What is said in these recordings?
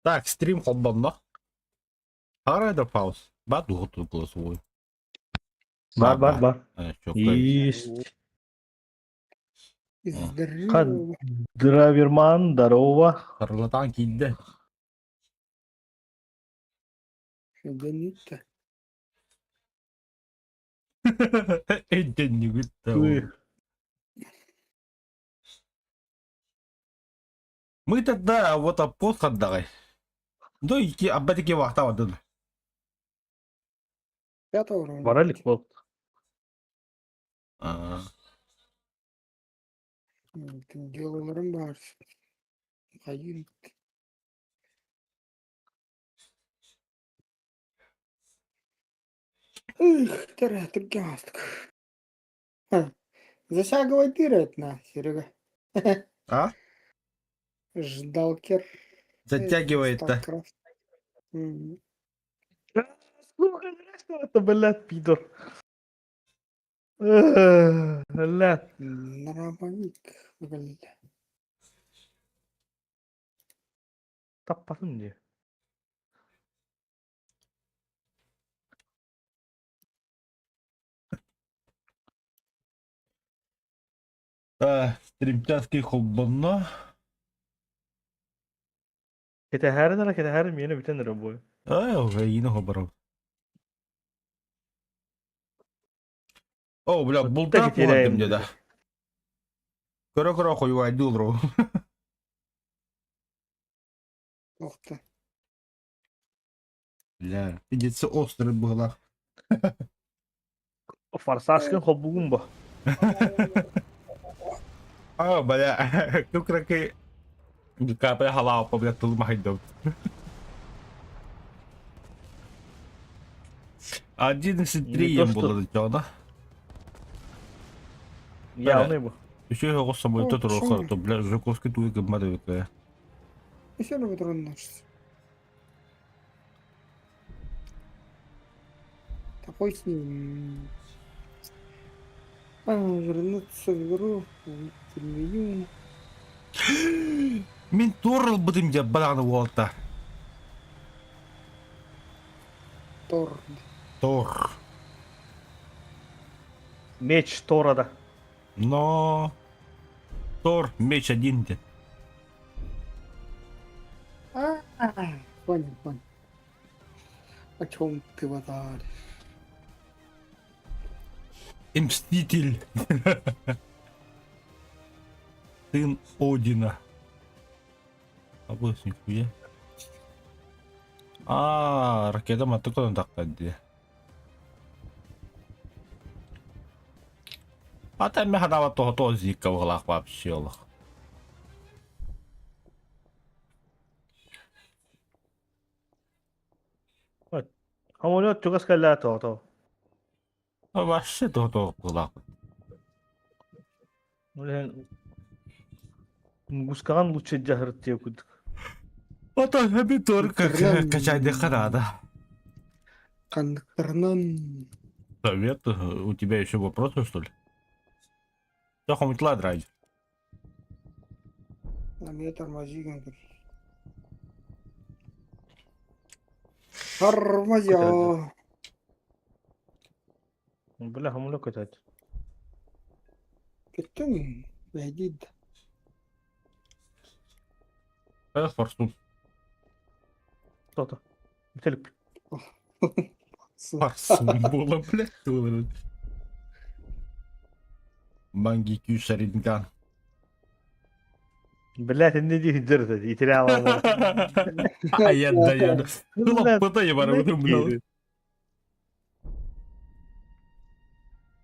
Так, стрим холбонно. Арай да пауз. Ба дугуту голосовой. Бар, бар, бар. Чоккай. Есть. Здорово. Драверман, здорово. Шарлатан киирдэ. Дэнитта. Өйдөннүгүт да. Ты. Мы тогда вот пост хаддаҕай. Да ики аббатики вахтаабатын. Пятого уровня. Баралик бол. Аа. Делаларым бар. Хайыр. Эх, тэрэ, Засягивай на, Серега. А? Ждалкер. Затягивает-то. Старкрафт. М, Сука, что это, блядь, пидор. Эх, Блядь. Дробовик. Бля. Таппатым дии. Стримчаский холбонно. Кэтэһээрин эрэ кэтэһээрин миэнэ бүтэн эрэ буой. Ай, эйиини холбором. О, бля, бултаах буһардым дьэ да. Көрө-көрө хойуайдыы олору. Охта. Бля, пиздец острый быһылаах. Форсажкын холбугун бо. А, бля, кукраки капля халаапа, бля, тыл махайдым. 11-3 Не то, ем что- буолар дьоно. Явный бу. Еще его с собой О, тут чё? то, бля, Жуковский туй гыммар эбит. Еще на наш. Такой с ним. А, вернуться в игру, выйти в меню. Мин тур ылбытым дьэ барааны уолта. Тор. Тор. Меч Тора да. Но... Тор, меч один дед. А, понял, понял. О чем ты базаришь? Мститель. Сын Одина. А вот нихуя. А, ракета матыкон тахтар дии. А там механава того то зика в глах вообще лох. Самолет чугас кэллээ тоото. А вообще то то глах. Мугускаҕан лучше дьаһырыт диэ курдук. Ото хаби только Интернет. качайдыха надо. Ханныктарынан Совет, у тебя еще вопросы, что ли? Тохомутла драйв. эмиэ тормозигын Тормозя. Бля, хамулек көтөөт. Кеттин бэйдид. Форсун. Тото. Бүтэлик. Форсун было, блядь. Мангикю Шаринган. Блядь, инде дии дырда итирэ аламар. Ая да я. Лопата я барабын, блядь.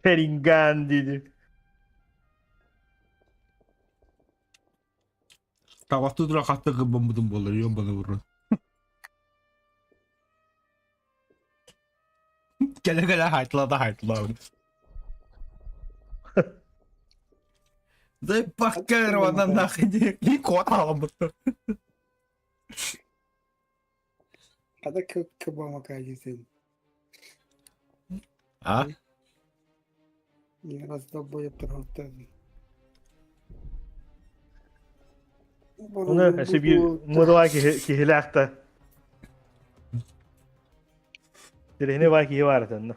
Шаринган диди. Табахты тура хатты гыббаммытым буолар, ёбаный в рот. Кэлэ-кэлэ хайтла да хайтла. Да паккер вана нахуй не кот аламыт. Хата кыбамака десен. А? Не раздобоя торговтан. Оны өссө биир модула киһи киһилээх да. Тирэһине баа киһи баар этэн.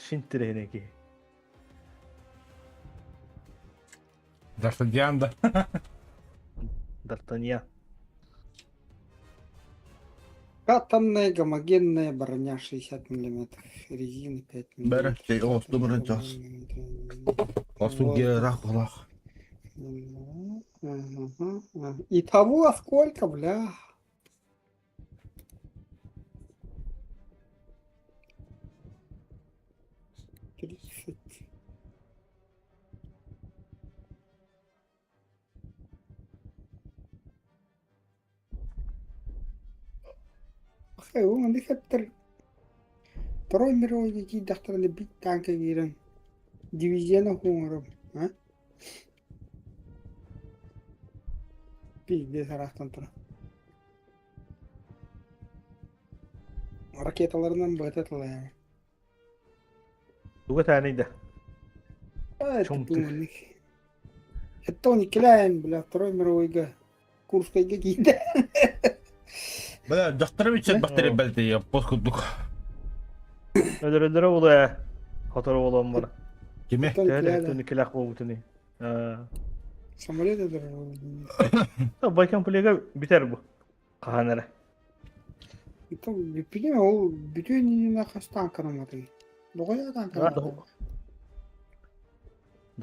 Шин тирэһине киһи. Д'Артаньян да. Д'Артаньян. Атомная гомогенная броня 60 миллиметров, резина 5 Бәрі миллиметров. чей оосту бұрын жас. Осу герах олах. Итого а сколько, бля? 30. Уон хэптэр Второй мировой киирдэхтэринэ биир тааҥка киирэн дивизияны оҥором, а? Пиздец араастан туран. Ракеталарынан быһыта тылайар. Туга тааный да? Это Чумтых. думаннык. Это он иккилээн, бля, Второй мировойга Курскайга киирдэ. Бля, дьахтары бичер бахтары бэлти пост курдук. Өлөрөлөрө була хотору болон бара. Кими? Оттон Төһө иккилээн түнүкилэх буолбутуни. самолет өлөрөр. Байкан плега битер бу. Хаһан эрэ. Это бүппүнэ ол бүтүн иннинэ хас тааҥканамматый? Доҕойо тааҥканамматый?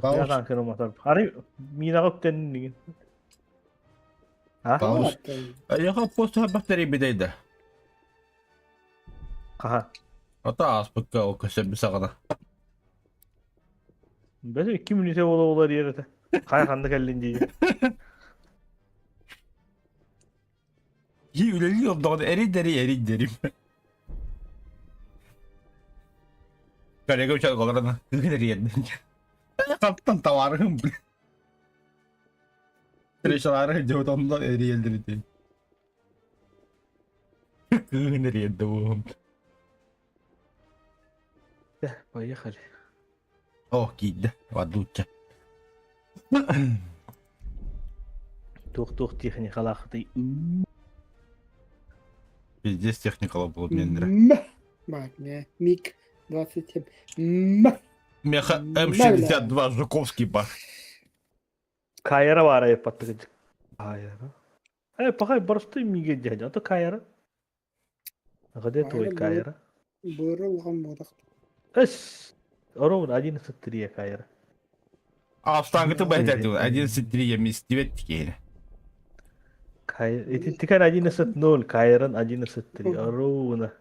Паус. Тааҥканамматар. Арай минаҕа үктэннигин. А? Паус. Яха пост бахтары бидейда. Хаһан? Ата ааспыкка ол көсөбү саҕана. Бэс 2 мүнүүтэ буола-буола диэр этэ. Хайа ханна кэллин дии. Yi үлэлии олдоҕуна эрий-дэрий эрий-дэрим. Коллега учалгаларына кыһын эрийэрдин. Хаттан товарыһым бля. Встречалары дьоот онно эрийэлдэрити. Кыһын эрийэрдэ буолум. Поехали. О, киирдэ. Вадучча. Туох-туох техникалаахтый? Пиздец техникала буолуп мендere. М. Бак, не. МиГ 27. М. Меха М62 Жуковский бар. Кайра баар айыппаттык. Кайра. Э, пока простой миге дядя, а то Кайра. Где твой Кайра Кайра? Быыры улахан буотах. Эс! Ровно 11.3 Кайра. А штангыты бэйдэ 11.3 я 9 тикейне. Кайра. Ититтикэн 11.0, Кайран 11.3. Ровно.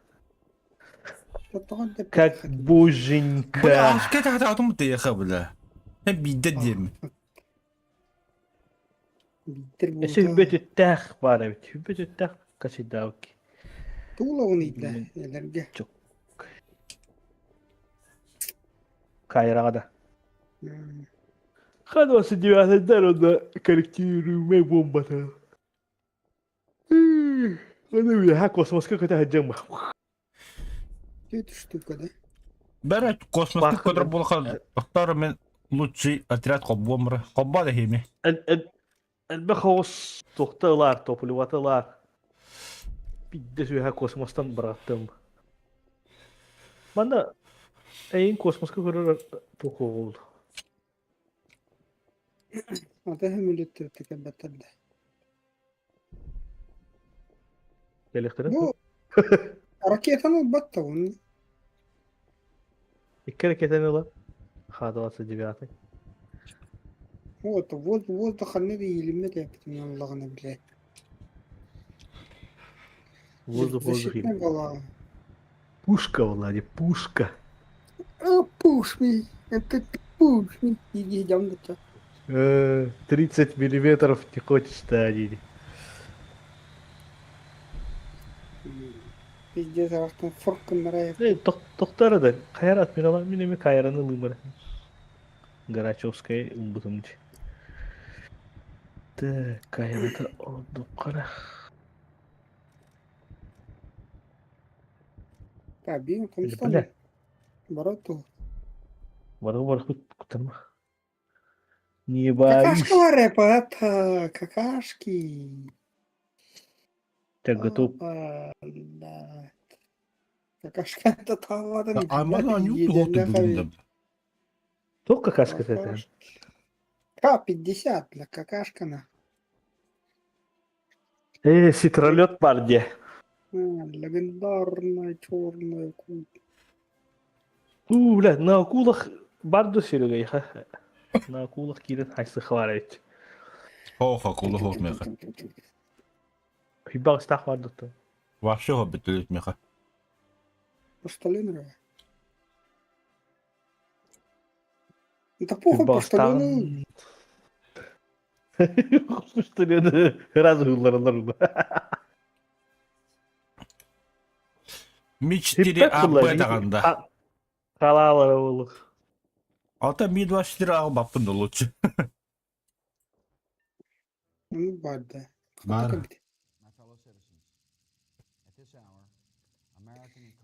Как Бля, боженька. аска тахта атым тыйха бля. Бидде дем. Биттер Өссө буолта. хүбөтүттээх баар эбит. Хүбөтүттээх касыдаауки. Туула иитэ элэргэ. Кайраҕа да. Хадосы девятыйдар онно коллективируемай бомбата. Аны үөһэ космоска көтө сылдьыҥ ба. Эта штука, да? Бәрі космоска көтөр буолха Оттор мен лучший отряд хоббомра. Хобба да хими. Элбэх оҕус туохта ылаар, топливата ылаар. Бидде үөһэ космостан бырахтым. Манна эйин космоска көрөр туох оҕул. Ата хөмүлүттэр текебеттер да. Кэлэхтэрин Бу ракетаны ылбат он. Икки ракетаны ыла. Х-29. Вот, вот, воздух ханны да иилиммет эпитин аллаҕына блядь. Воздух, воздух. Защитная была. Пушка, Влади, пушка. А, пуш ми, это пуш ми. Иди, идем до 30 миллиметров не хочешь ставить. Пиздец, арахтан форкын Тохтар да, Кайрат мен алам, мен эми Кайраны ылымыр. Грачевская ылбытым. Так, Кайрата ордук кара. Та, бин комстан. Бля. Барату. Бары бар кутарма. Не боись. Какашка рэпа, какашки. Ты готов? Опа, да. Какашка это талладым. Аймана не тугу Туох какашка это? К-50 для какашкана. Э, ситролет бар дии. Легендарная черная кука. Уу, бля, на акулах бар да Серега, На акулах киирэн хайсыхалар эбит. Хоох акула хоох меха. Хүйбэх ыстаах бар дуттан. Вообще хо бүтүлүт меха. Поштальон рэ. Да похуй поштальону. Поштальону раз ылларалар Ми 4 АБ даҕанда. Халаалара буолух. Ата ми 24 албаппын да лучше. Ну, бар да. Бар.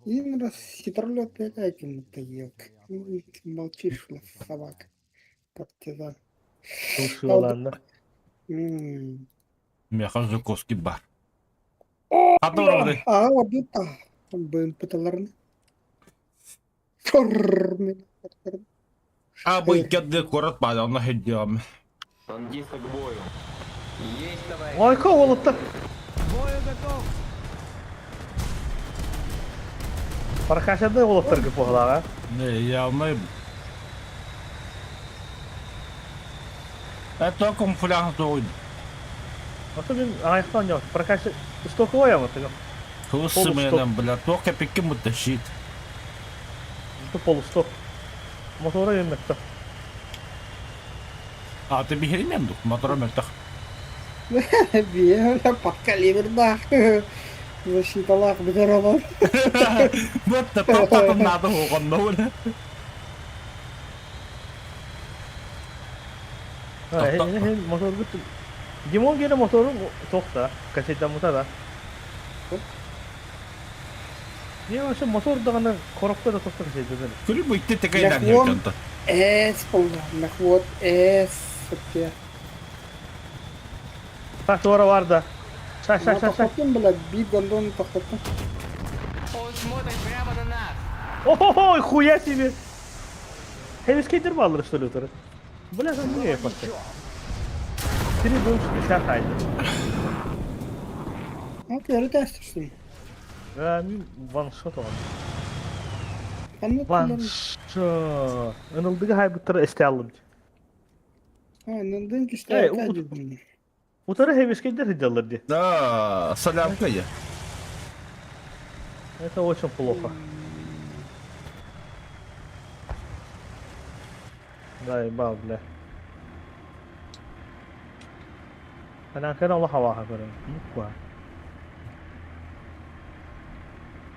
Один раз хитролет этим елка. Молчишь, собака. Партизан. Тушиланна. Меха Жуковский бар. Хатуры. А, обита. БМП-ларны. Черный. А бу кедде куорат баар, онно сылдьыам. Танкисты к бою. Есть, товарищ. Ойко уолаттар. Бою готов. Паркашада уолаттарга буоллаҕа. Не, явно. Это камуфляж тугуй. Ото мин аҕайахтан дьон прокача стоковая вот Туус сымыйанан, бля, туох кэпиккин бутта щит. Это полусток. Мотора еммекта. А ты биһиримиэн дук, мотора мөлтөх. Биэ подкалибрдаах. Защиталаах бүтэр олор. Бутта тоқтатын наада оҕонно бля. Мотор Димон гene мотору тохта, качайдаммыта да. Не вообще мотор даҕаны коробка да тохта качайданар. Күлү бу икки текейден Мехвон. дьонто. С буолла. Мехвод С. Сыппия. Так, туора бар да. Шай, шай, шай, шай. Тохтоттум, бля, биир гондон тохтоттум. Он смотрит прямо на нас. Ой, хуя себе! Хевискейдер баллар что ли утары? Бля, там не поставь. 3,60 хайда. Ну, көрө тэстэрсин. Мин ваншот оҕон. Ханнык Ваншот. Ынылдыгы хайбыттара эсте аллым. Нындын Эй, кистää кәдүгүн. Утары хевискейдер хидаллар ди. Да, солянка я. Это очень плохо. Да, ебал, бля. أنا كان الله حواها كده.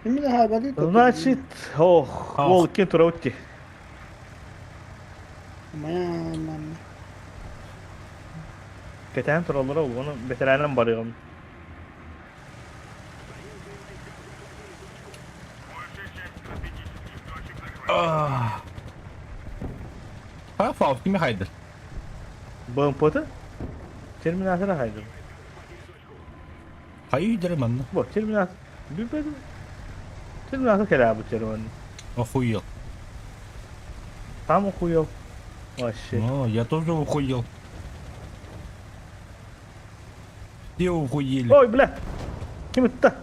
Эмиле хайбады. Значит, ох, Ох. ол кин тураутти. Моя мама. Кэтээн тураллара оны бэтэрээнэн барыгым. А, Фауст, кими хайдыр? БМП-ты? Терминатора хайдыр. Хайы дерем анна. Бу, Терминатор. Билбедим. Терминатор кэлээ бу термин. Охуел. Там охуел. Вообще. О, я тоже охуел. Все охуели. Ой, бля! Ким это?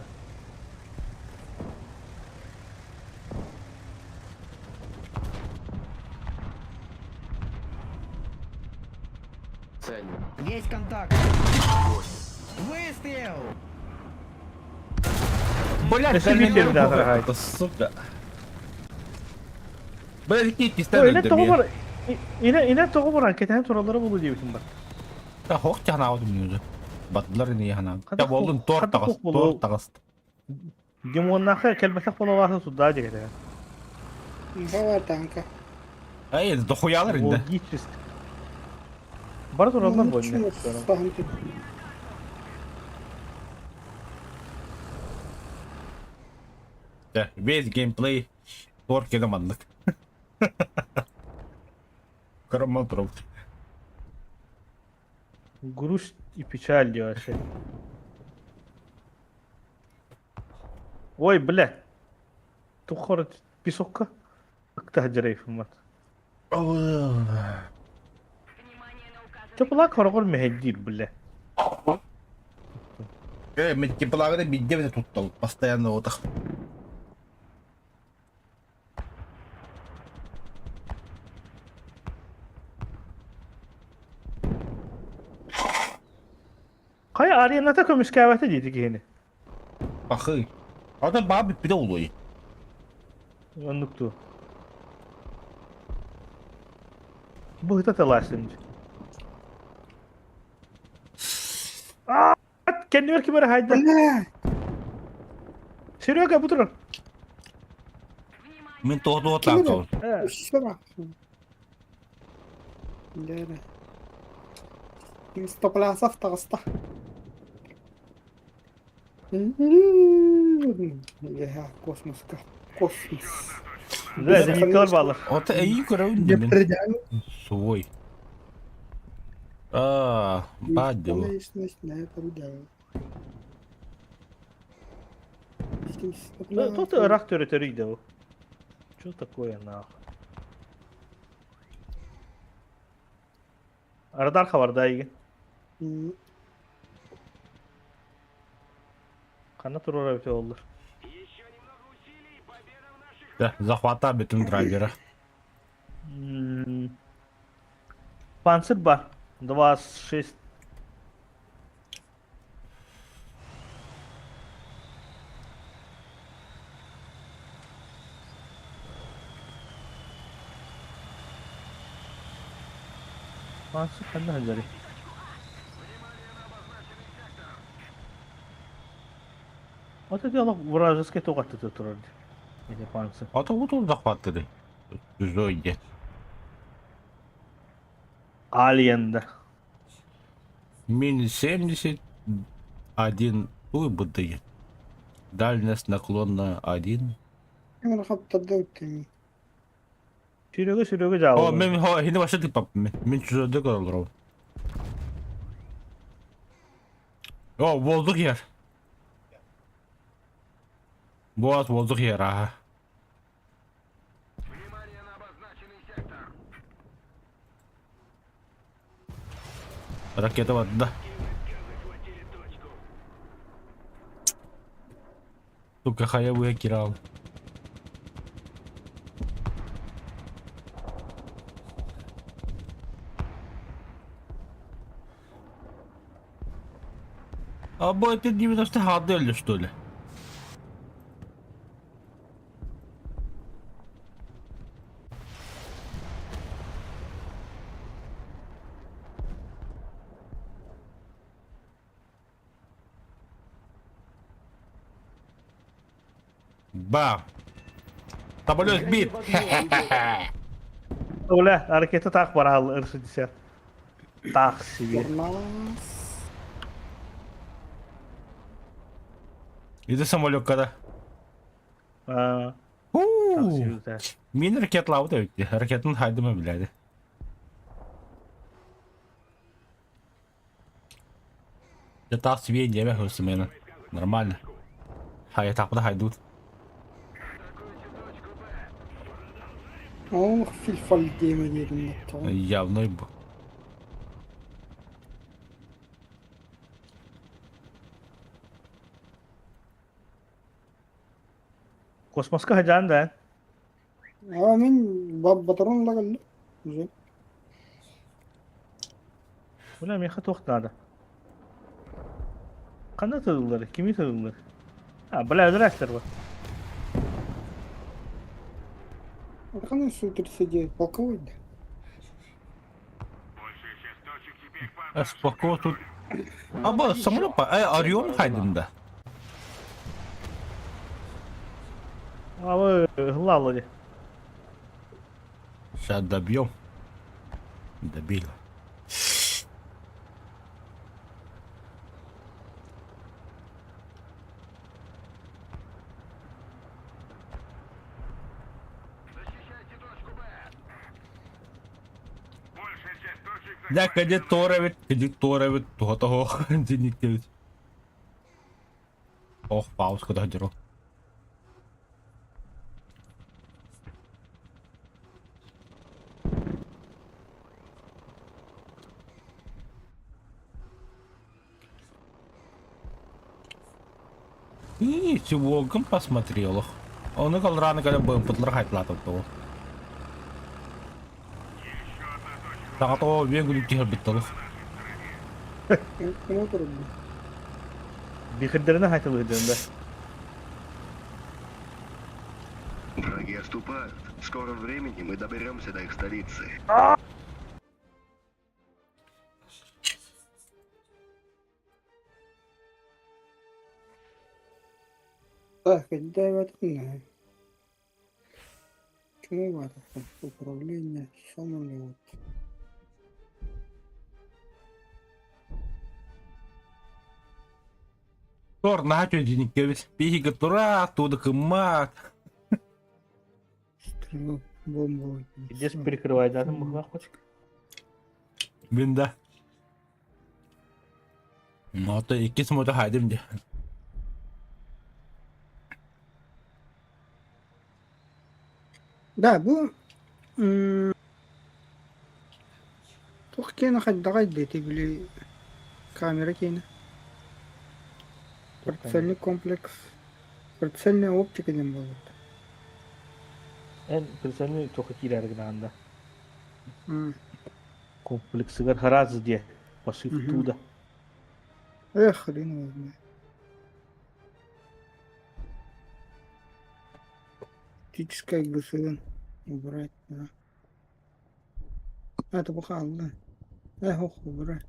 Цель. Есть контакт. Выстрел! Блядь, Это не терминатор, ага. Это сука. Блядь, не Ой, тистен инэ тоҕо бар... Инэ инэ тоҕо баран кэтээн тураллара буолуо диэбитим бар. Та хох тяна алдым уже. Батлар не яна. Хата Та болдун хох- торт хата тагыс, хох болу. торт тагыс. Димоннаха кэлбэтэх буолалаахы судаа диэкэтэ. Бава танка. Эй, дохуялар инде. Логически. Бара тураллар буолла. Да, весь геймплей торт кеде маннык. Караман торт. Грусть и печаль вообще. Ой, бля. Тухор песокка. Тахджарейфмат. Теплак хорогор мэһэйдиир, бля. Мен теплагы бидде туттал постоянно отах. Хайа арената көмүскээбэтэ диэти киһини. Пахы. Ата баа бүппүтэ улуй. Оннук дуу. Быһыта талаасым. Аа, кэннибэр ким эрэ хайда. Бля! Серега бу турар. Мин тоҕо Ким эрэ? тааккабын. Э, Өссө баахсың. Дээрэ. Стоплясов таҕыста. Еха, космоска. Космос. Да, зениткалар баалар. Ото эйи көрөбүн димин. Депредян. Свой. А, бадил. Бесконечность на это рудя. Тут ыраах төрөтөрүй да. Что такое нахуй? Радар хабарда игин. Ханна турар эбитэ буоллар. Да, захвата бүтүн драйвера. Панцирь бар. 2,6. Панцирь ханна сылдьарый? Вот это олох вражеский туох аттыта турар дии. Ити панцирь. Ата вот захваттыры. Чужой. Алиен да. Минус 71 ой, Дальность наклона 1. Серега, Серега О, дьаабылар. мен хо, хини вообще ты пап, мен чужой көрөлөр. О, воздух ер. Боас воздух ер, ага. Ракета вот, да. Сука, хаяву я кирал. А бо это 90 модель, что ли? Бам! Самолет сбит! Оля, ракета таах бараал Р-60. Таах себе. Это самолет когда? А, таах себе. Мин ракетлауды өтті. Ракетын хайдымы біледі. Это себе деме хөрсімені. Нормально. Хай тақпыда хайдут. Ох, фильфал диэме диэтим тоҕо. Явно бу. Космоска хажан да. Аа мин батарон лагалла. Уже. Бuna меха туох надо. Ханна тыллар, кими тыллар? А, бля, здрасте, бар. Ханна Су-39 полковой да. Споко тут. Аба самолет па. Орион хайдында. А вы главное. Сейчас добьем. Добили. Дьэ, кэдит туор эбит, кэдит туор эбит, туһата суох дьиниккэбит. Ох, пауз куда дьоро. И чего посмотрел их. Он и рано когда был подлархать латал того. Саҕа биэн күлүк түһэрбит толух. Кому турду? Бихирдерine хайтылыдын да. Враги отступают. В скором времени мы доберемся до их столицы. Так, девятый. Чему вата? Управление самолет. Тор наһаа үчүгэйдик Биһиги тура туда кыммат. Стрелок бомбу. Здесь перекрывай, да, там бухлах хоть. Мин да. Ну, то иккис мото хайдым де. Да, бу туох киэнэ хайдаҕай диэти били камера киэнэ. Прицельный комплекс. Прицельная оптика диэн буолбут. Эн прицельный туохха киирээри гынаҕын да? Комплексыгар хараас диэ. Пошив туда. Эх, хрен его знает. Оптическая ГСН убрать, да. Это бухал, да. Эх, ох, убрать.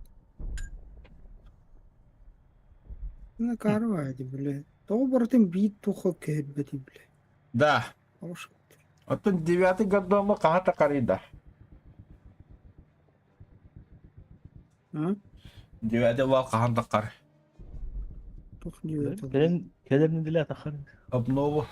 Ну, карвайди, бля. Тоҕо барытын биир туохха көһөрбөтүй, бля. Да. Ош. Оттон девятый годома хаһа тахарыйда. А? Девятый вал хаһан тахар. Туох девятый? Кэлэн кэлэр нэдиэлэ тахар. Обнову.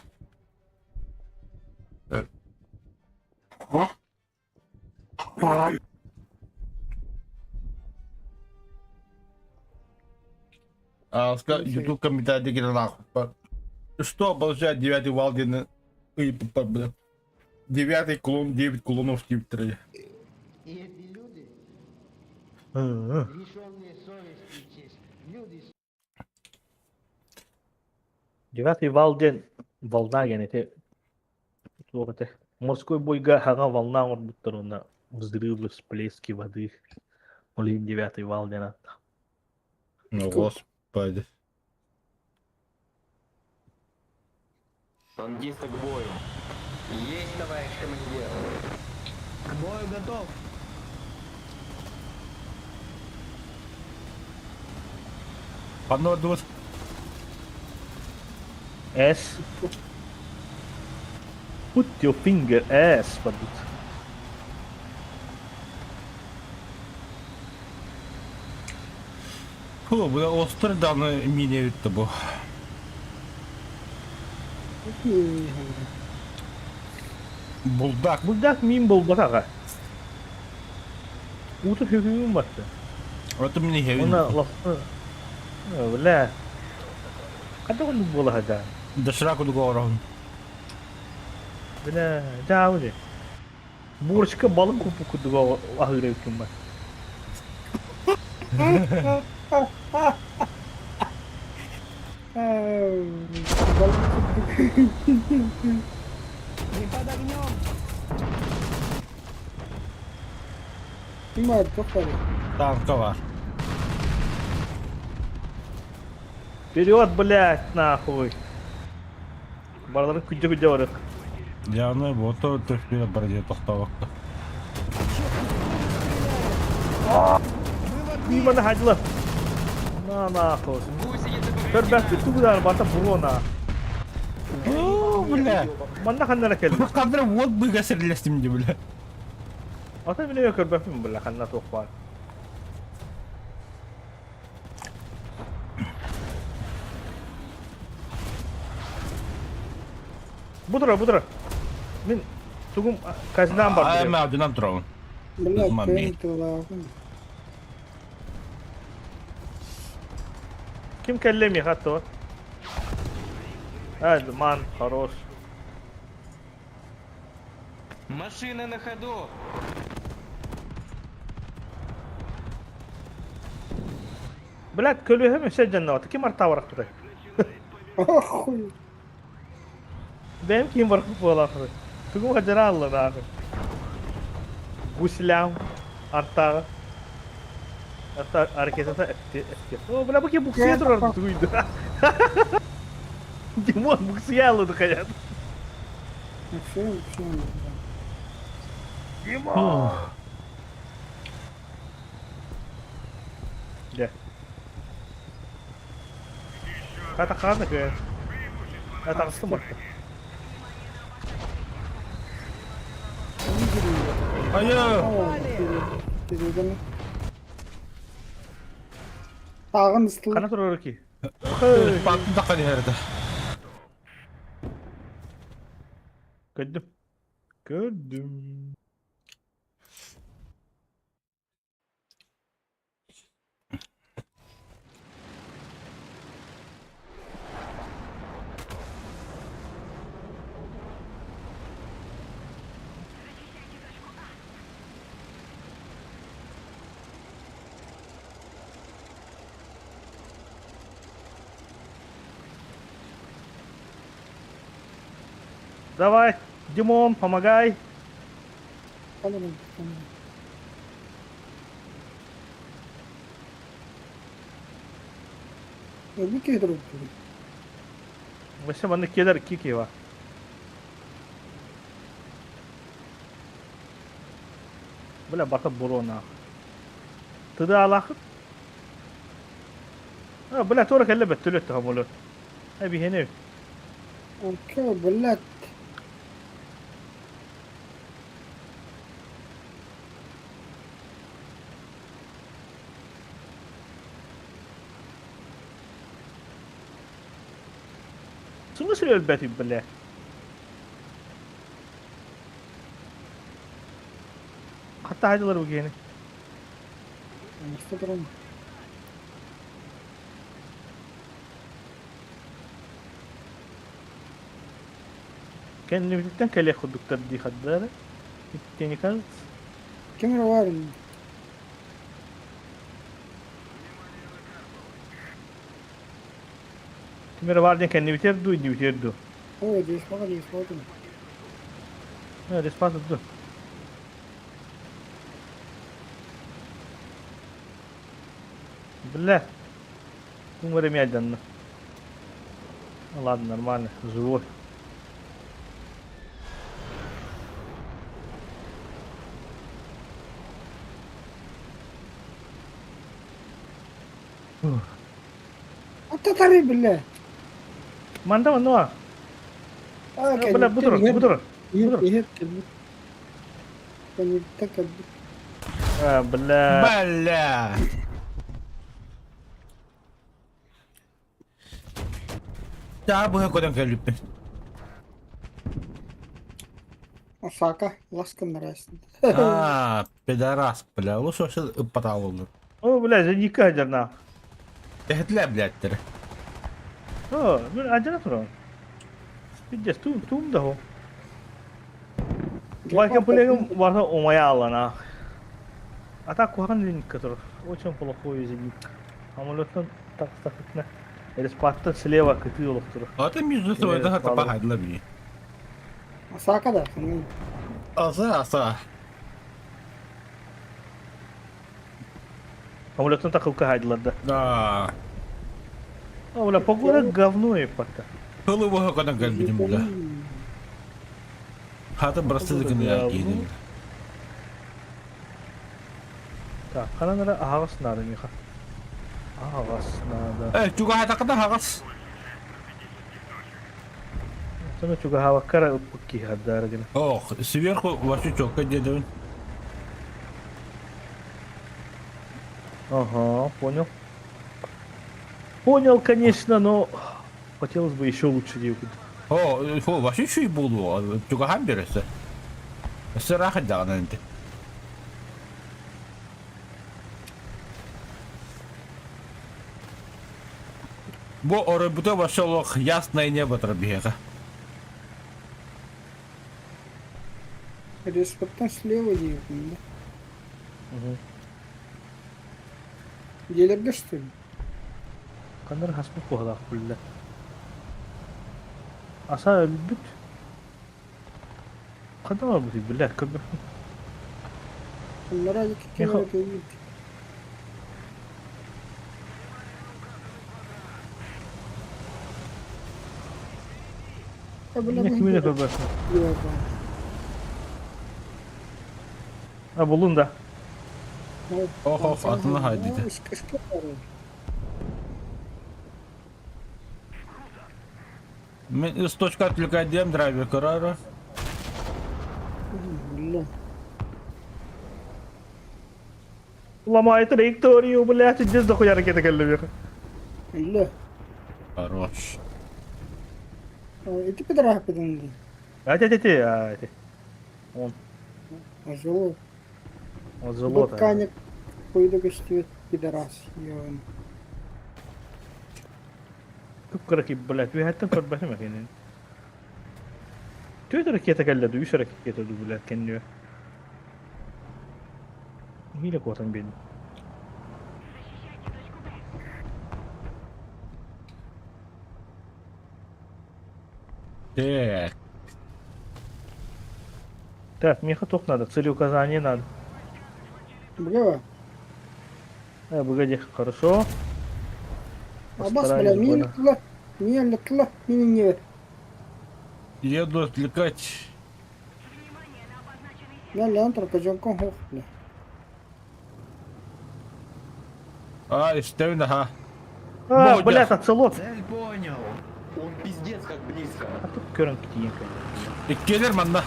А, YouTube комментарий нахуй. Что обозначает девятый вал диэн ыйыппыппар бля. Девятый клон, девять клонов типтэрэ. И эти люди, лишенные совести и чести, люди Девятый вал диэн волна диэн ити туох этэ морской бойга хаҥа волна оҥорбуттар уонна взрывы, всплески воды. Ол иһин девятый вал диэн ааттаах. Ну, господи. Танкисты к бою. Есть, товарищ командир. К бою готов. Панно дуот. S. Put your finger ass барбыт. Фу, бу остр даны мини бүттэ бу. Булдак. Булдак мин булбатаҕа. Уутун хүһүүм батта. Это мини хевин. Уонна лохто бля. Хайдах оннук буола сылдьаҕын? Доширак курдук оҥороһун. Бля, дьаабы дии. Буорчика балык куппут курдук аһыыр эбиккин ба. Не под огнем. Ким баар туох баарый? Танка бар. Вперед, блядь, нахуй! Барыларын күдьэ-күдьэ барык. Яны вот төшпү бар дии тохтообокко. Мимо находила. На нахуй. Гусеницы Көрбөккүт тугудар барта буруона. О, бля. Манна ханнара кэлли. Кадр вот быга серлестим де, бля. Ата биле көрбөппүн бля ханна туох баар. Бу тура, бу тура. Мин тугум казнам бар. Ай, мен алдынан турамын. Бля, Мамми. кыайан тыллааҕын. Ким кэллэ миэхэ аттыбар? А, Диман, хорош. Машина на ходу! Блядь, көлүөһэм өссө дьаннаата. Ким артаа барахпытай? Охуй. Бэйэм ким барахпыт буолаахпытай? Тугу хадьара алланаахы? Гуслям артааҕа. Арта ракетата эпти. О, бля, бу ким буксуйа турар тугуйду. Димон буксуйа аллады хаят. Все, все. Димон! Дьэ. Хата хаана күө. Атаҕыстым барда. Айа! Тааҕын ыстыл. Хана турар ки? Паттын таққан иһэрдэ. Көрдүм. Көрдүм. Давай, Димон, помогай. Өлбүт киһи турбут. Вообще манна киэлэр кики бар. Бля, бата буруона. Тыдаалаахыт. А, бля, туора кэллэ бөттөлөт самолет. Эбиһини. Окей, блядь. В смысле өлбөтүй, бля? Хатта хайдылар бу киһини. Оҥосто туран. Кэннибититтэн кэлиэх курдуктар дии хардары. Тебе не кажется? Ким эрэ баар ини. Ким эрэ баар диэн кэннибитигэр дуу, иннибитигэр дуу? Оо, диэспэҕэ диэспэҕэ Э, респас дуу. Бля. Кум эрэ медленно. Ну ладно, нормально, живой. Аттатары бля. Манда манна. Аа, Бля, бу турар, бу турар. Иһэр, бу турар. иһэр кэлбит. Кэнниттэн кэлбит. А, бля. Бля! Таа быһа көрөн кэлбиппин. Осака, ласканнарайсын. Аа, пидорас, бля, лучше вообще ыппатаалылар. О, бля, за адьарна. Эһэтилэр блядтэр. О, мин адьара туран. Пиздец, тум тум да хо. Вайкан пулегым барда умая алана. А так куһаҕан зенитка турар. Очень плохой зенитка. Самолеттан тахсахытына респаттан слева кытыы олохтура. Ата между собой Или да балык. пахайдыла би. Осака да, ханан. Аса, аса. Самолеттан такылка хайдылар да. Да. О, бля, погода говно и пока. Хылы быһа көрөн кэлбитим бля. Хата бырастыды гына кииним. Так, ханан эрэ аһаҕас наада миэхэ. Аһаҕас наада. Э, чугаһатакына хаҕас. Оттон чугаһаабакка эрэ ыппыт киһи хардаары гына. Ох, сверху вообще четко дедовин. Ага, понял. Понял, конечно, но хотелось бы еще лучше делать. О, фу, вообще еще и буду. Чугаһан бересе. Сыраха даҕаны инти. Бу оройбута вообще олох ясное небо турар биһиэхэ. Респорттан слева диэбитим да. Дьиэлэргэ что ли? Ханна хаспыт куһалаах күллэ. Аса өлбүт. Ханна барбытый билэр көрбөппүн. Оннора икки Миха километр кэлбит. Мин кими да көрбөппүн. А буллун да. Ох ох атына хайдыта. Мин үс точка отвлекайдыам драйвер көрөөрө. Ломай траекторию, блядь, иди за ракета кэллэ Үлэ. Хорош. Ити пидорахпытын дии. Ати ати ати. Он. Золото. Золото. Букканик пойду көстүбэт пидорас. Йон. Кып-кыракый, блядь, үөһэттэн көрбөтүм экинин. Түөрт ракета кэллэ дуу, үс ракета дуу, блядь, кэннигэ. Миля куотан биэрдим. Так. Так, миэхэ туох надо? Целеуказание надо. Бля. Погоди, хорошо. Абас, бля, мин тла, мин тла, мин не. Еду отвлекать. Я лянтр кожонкон хох, бля. А, истэбин, аха. А, блядь, оцелот. Цель понял. Он пиздец как близко. А тут көрөн тиийэн Иккиэлэр манна.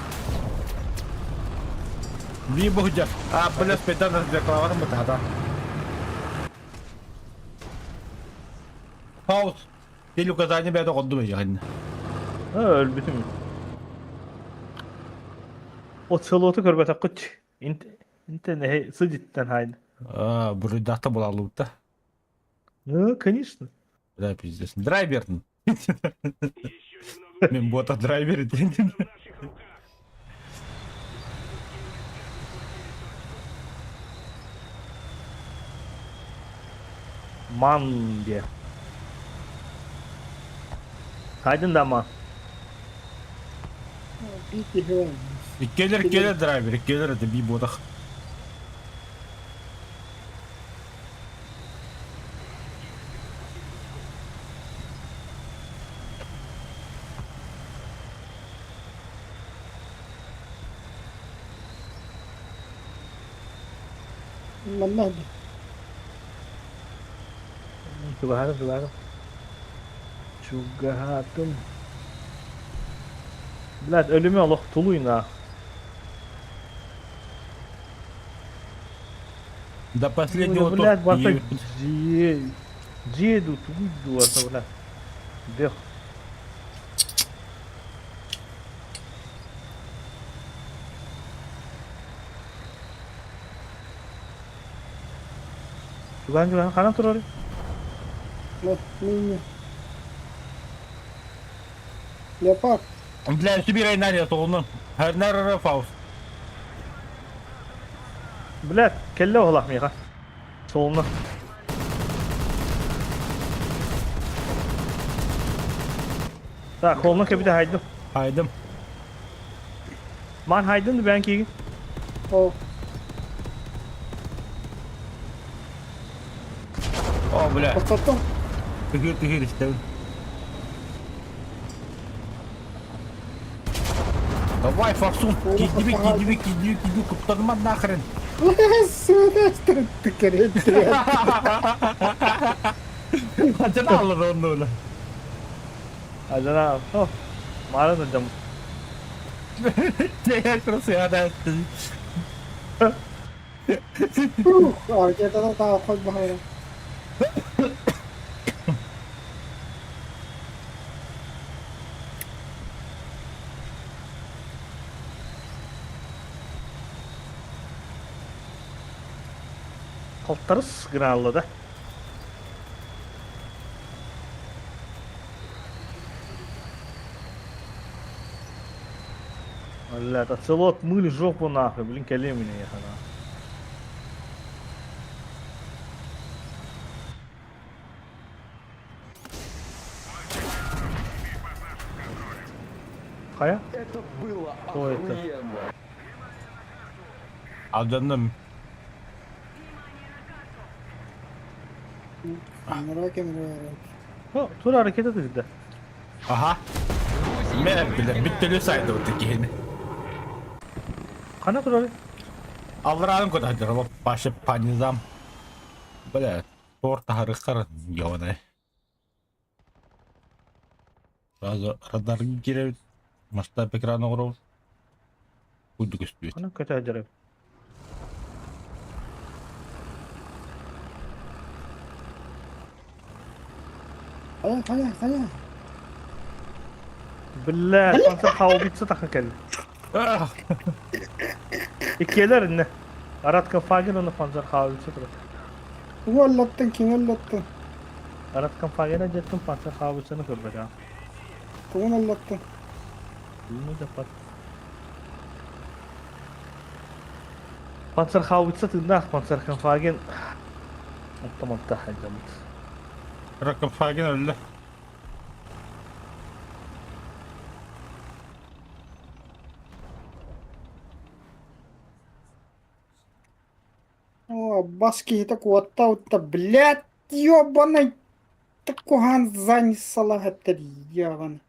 Бии буһдьа. А, бля, спетан разреклаватым бытаата. Хаус. Теле указание бэйэтэ оҕордум эйиэхиннэ. Өлбүтүм. Оцелоту көрбөтөххүт. Интенеһи сыдьыттан хайда. А, буруйдаахта булаллыбыта. Ну, конечно. Да, пиздец. Драйвер. Мен бота драйвер диэн. Ман диэ. Хайдын да ма. Иккиэлэр иккиэлэр драйвер, иккиэлэр это би ботах. Манна Чугаһатым, чугаһатым. Чугаһатым. Блядь, өлүмэ олох тулуйна. До последнего Блядь, барта дьиэ дьиэ дуу тугуй дуу барта бля. Бөх. Чугаһан чугаһан ханан турарый? Леопард. Бля, себе Райнария толну. Харнар Фауст. Блядь, кэллэ оһолах миэхэ. Солуна. Так, холуна кэбитэ хайдым. Хайдым. Ман хайдын бээн киигин. О. О, бля. Потом. Тыгыр тыгыр истэбин. Давай, Форсун, кидиби, кидиби, кидиби, кидиби, куттаныма нахрен. Сука, ты корректный. Хачан аллар онну Ажана, о, маара сылдьам. Красиада. Ух, а где-то там хоть бы. Халтарыс гынаалла да. Блядь, оцелот мыли жопу нахуй, блин, кэлиэ меня ехана. Хайа? Это было Кто это? охуенно. Алдьанным. Камера камера. О, тура ракета тыгда. Аха. Мэ, бля, бүттөлү сайдыбыт киһини. Хана турар? Аллараан көтөһдөр, Паша по низам. Бля, торт таһарыххар ёбаный. Сразу радар киирэ масштаб экрана оҥоробут. Курдук көстүбүт. Хана көтөһдөр? Хайа хайа хайа. Блядь, онтон хаубица тахан кэлли. Иккиэлэр инне. Аратка фаген уонна Панзер хаубица турар. Тугу аллаттың, кими аллаттың? Араткан фагена дьэттин Панзер хаубицаны көрбөтөҕүм. Тугун аллаттың? Билмей да Панцерхаубица тыыннаах Панцерхенфаген оттомонто сылдьабыт. Ракопфаген өллө. О, бас киһитэ куотта утта, блядь, ёбаный куһаан занесала эттэр ебаный.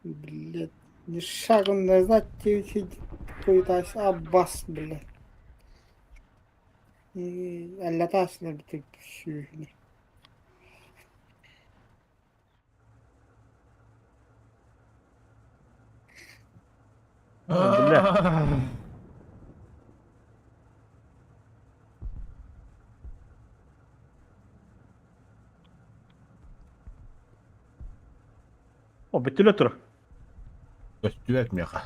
Блядь, ни шагу назад пытаюсь, Аббас, блядь. Аллатаасына бүтүк сүүһүнэ. Бля. О, бүттүлэ тур. Көстүбэт миэхэ.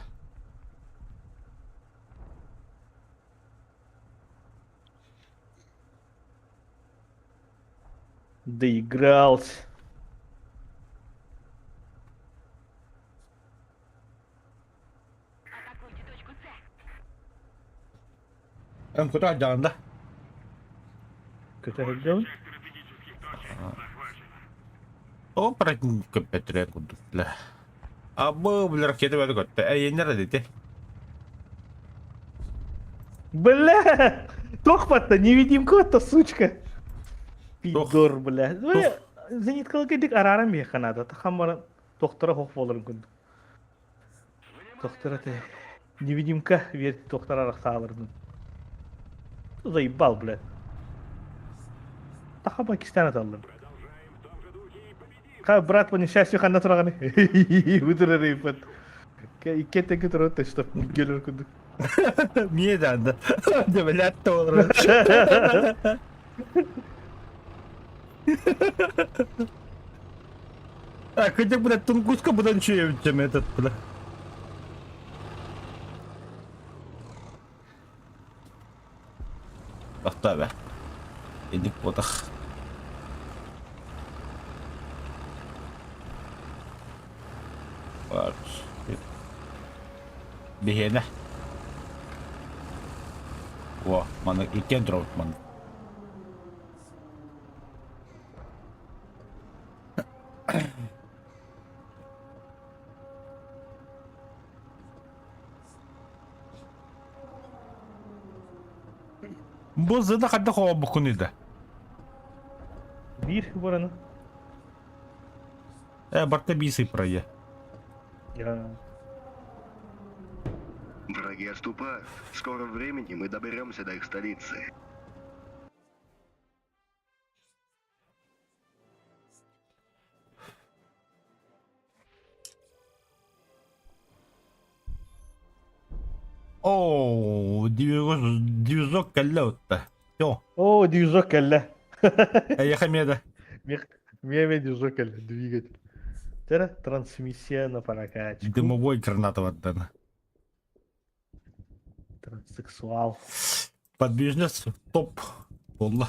Доигрался. Эн кута дьаанда. Көтө сылдьабын. О, көппөтүрэн курдук бля. Абы, бля, ракета бөтө көттө. Эйеннер эдити. Бля! Тохпатта, невидимка-то, сучка! Пидор, бля. Бля, зениткалык арааран биһиэхэ наада. Тахан баран тохтора хох буоларын курдук. Тохтора те. Невидимка верь тохтора арахсааларын. Заебал, бля. Таха Пакистан аталлар. Ха, брат, по несчастью, ханна тураганы. Вытырар ипат. Иккеттен турат, что келер курдук. Мие даанда. Дебелят олорор. А, хотя, бля, Тунгуска будан чем этот, бля. Тохтоо Инник буотах. Биһиэнэ. О, маны иккиэн туробут маны. Бу зыда хайдах оҕобуккун да? Биир бараны. Э, барта биир сыпрайа. Враги отступают. В скором времени мы доберемся до их столицы. Оо, движок кэллэ утта. Все. О, движок кэллэ. Эйиэхэ эмиэ да. Миэмэ движок кэллэ, двигатель. Тера трансмиссия на прокачку. Дымовой граната бардан. Транссексуал. Подвижность топ. Буолла.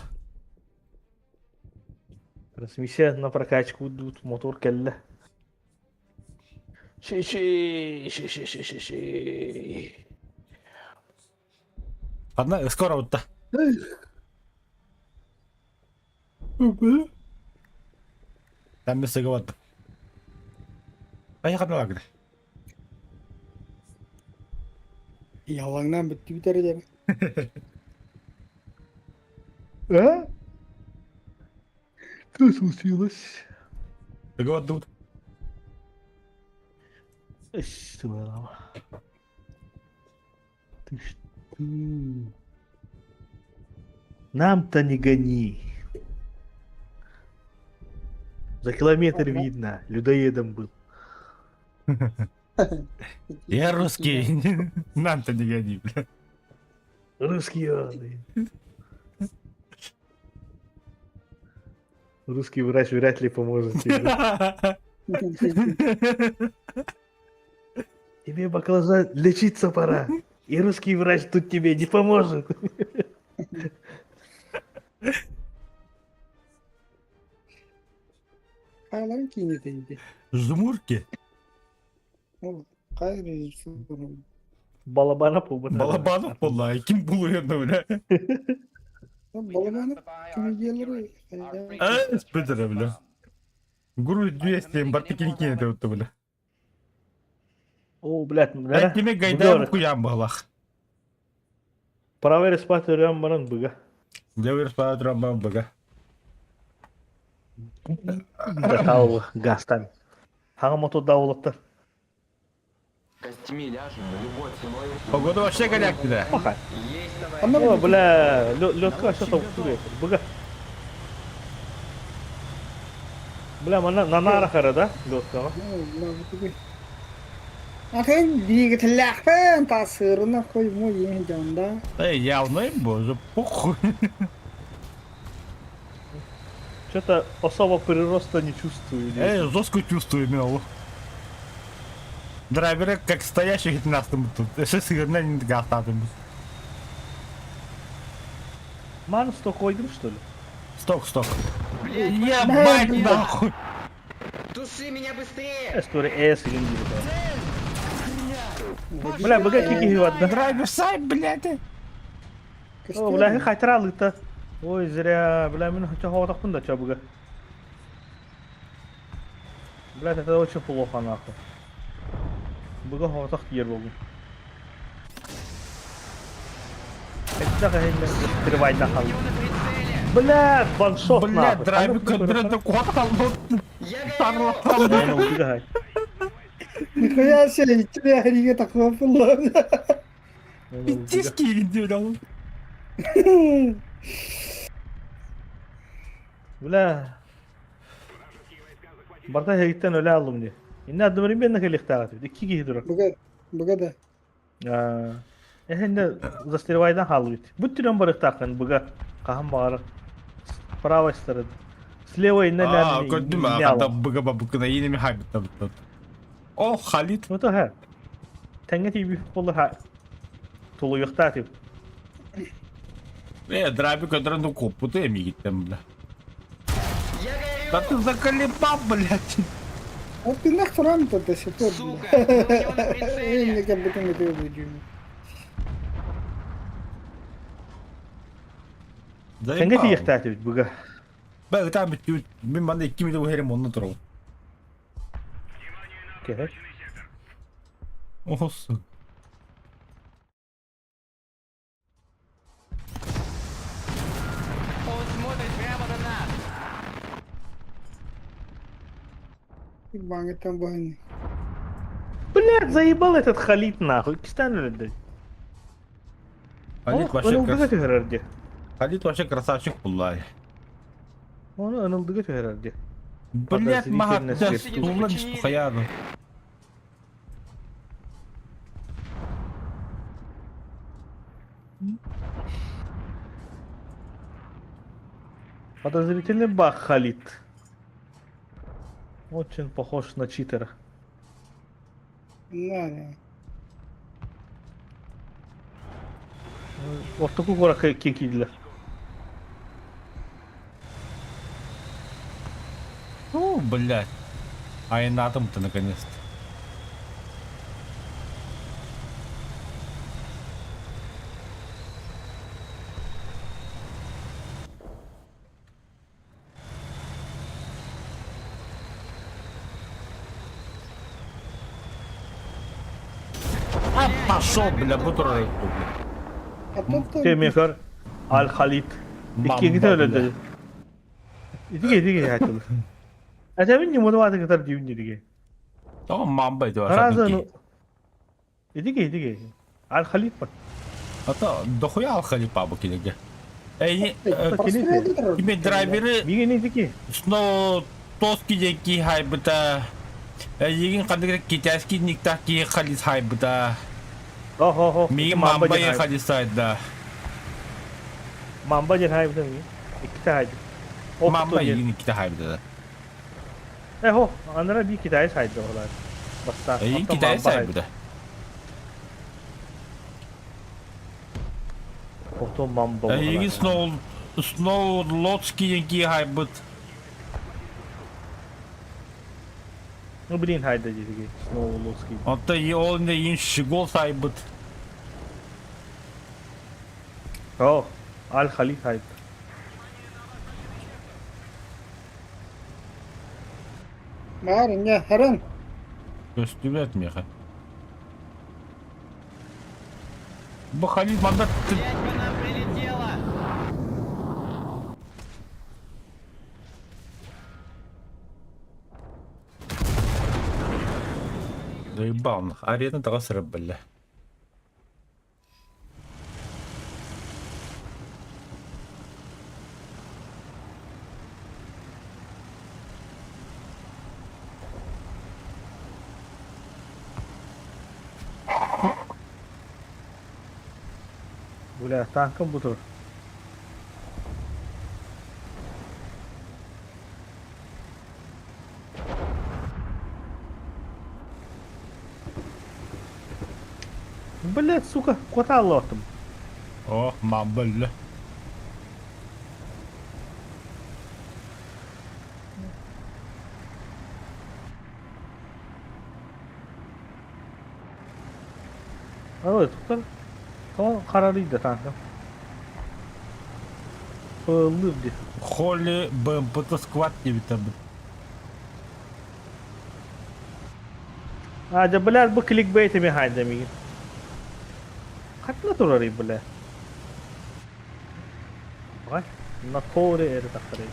Трансмиссия на прокачку идут, мотор кэллэ. Ши-ши, ши-ши-ши-ши-ши. Одна скоро вот та. Там без вот. Поехали на лагерь. Ялаңнан бітті бітер деді. А? Что случилось? Договор тут. Ты что? Нам-то не гони. За километр видно, людоедом был. Я русский. Нам-то не гони, бля. Русский он. Русский врач вряд ли поможет тебе. Тебе баклажан лечиться пора. И русский врач тут тебе не поможет. Хайаларын киинэтэ Жмурки. Ол хайа режиссерун. Балабанов буолбатах. Балабанов буолла. Ким булуйан бля. Балабанов комедиялары А, спидера, бля. Груз 200, бартыкин кинете вот бля. О, блядь, бля. Кими гайдай куян балах. Правый респат өрөм баран быга. Левый респат өрөм баран быга. Датал гастан. Хаҥа мотодаулаттар. Костьми ляжем, любой ценой. Погода вообще голяк бля. Пока. Есть, товарищ. О, бля, лётка что там Быга. Бля, манна на нарах да, лётка. Атын двигателлээхпин тасырына хой мой ең жанда. Эй, явно боже, похуй. Что-то особо прироста не чувствую. Эй, жестко чувствую именно. Драйверы как стоящих нас там тут. Эше сырна не гастатым. Ман сток койдум, что ли? Сток, сток. Блядь, Ебать нахуй. Туши меня быстрее! Эстори эс Бля, быга кики да. Драйвер сай, блядь. О, бля, хайтыралыта. Ой, зря, бля, мен хочу хоғатақпын да, ча быга. Блядь, это очень плохо, нахуй. Быга хоғатақ ер болдым. Бля, ваншот Бля, драйвер конкретно куатал. Нихуя себе, тебе хриге такого было. Пиздец, где Бля. Барта хегиттен өлө алым ди. Инне адымырын бен накелихтагат. Икки киһи турар. Быга, быга да. Эхенде застревайдан халыбыт. Бүт түрен барыктакын быга. Кахан багары. С правой стороны. Слева инне А, көрдүм, а, быга бабыкына инеме хабит там. О, Халид. Ну то ха. Теңге тиби болду ха. Тулуюкта тип. Э, драйвер көтөрөн ну коппуту эми гиттем, бля. Я горю! Да ты заколебал, блядь. А ты нахуй рам-то до сих пор, Сука, бля. мы у него на прицеле. Мне как будто мы ты Теңге Заебал. тиихта тип быга. Бә, там мин манда 2 минут херем онны туру. Кеhe. О, сука. Он смотрит прямо на нас! Баңыттан баһын. Блядь, заебал этот Халид нахуй. Кистан өлөдө. Халид вообще Ынылдыга түһэрэрди. Халид вообще красавчик буллай. Оны ынылдыга түһэрэрди. Блядь, мага Подозрительно тулла не хаяну. Подозрительный баг Халид. Очень похож на читера. На, Ортоку кора кекидилер. Ну, блядь. Айнатом-то наконец-то. Да пошел, бля, бу турар бля. Темихар Аль-Халид. Иккиҥҥитэ өлөдө. Итиге итиге айтылыр. Әтәмин не модуаты кытар дүйүн дидиге. Тоҕо мамба ити Разы ну Итиге итиге. Аль-Халид бар. Ата дохуя Аль-Халид бу киниге. Эй, кими драйверы Миген итики. Снова тоски диэн хайбыта. Эйигин ханнык китайский никтах киһи халис хайбыта. Хо-хо-хо. Миигин мамба диэн халисайда. Мамба диэн хайбыта миигин. Иккитэ хайбыт. Мамба эйигин иккитэ хайбыта. Э хо, анара би китайс хайда олар. Баста. Эйигин китайс хайбыта. Потом мамба. Эйигин Сноу Сноу Лоцкий диэн киһи хайбыт. Ну блин хайда диэки Сноу Лоцкий. Онтон ол инде иин Щегол сайбыт. О, Аль Халид хайд. Баар инньэ харан. Көстүбэт миэхэ. Бу Халид манна Блять, по нам прилетело! Заебал нах. Арена таҕыс биллэ. Бля, танкым бу тур. Блять, сука, куота аллоотум. О, мамба өллө. Ой, туктар. Тоҕо харарыйда танкам. Ыллыыр дии. Холли БМПТ сквад диэбиттэр А, дьэ, блядь, бу кликбейт эмиэ хаайда миигин. Хатына турарый, бля. Баҕай, натуре эрэ тахсарый.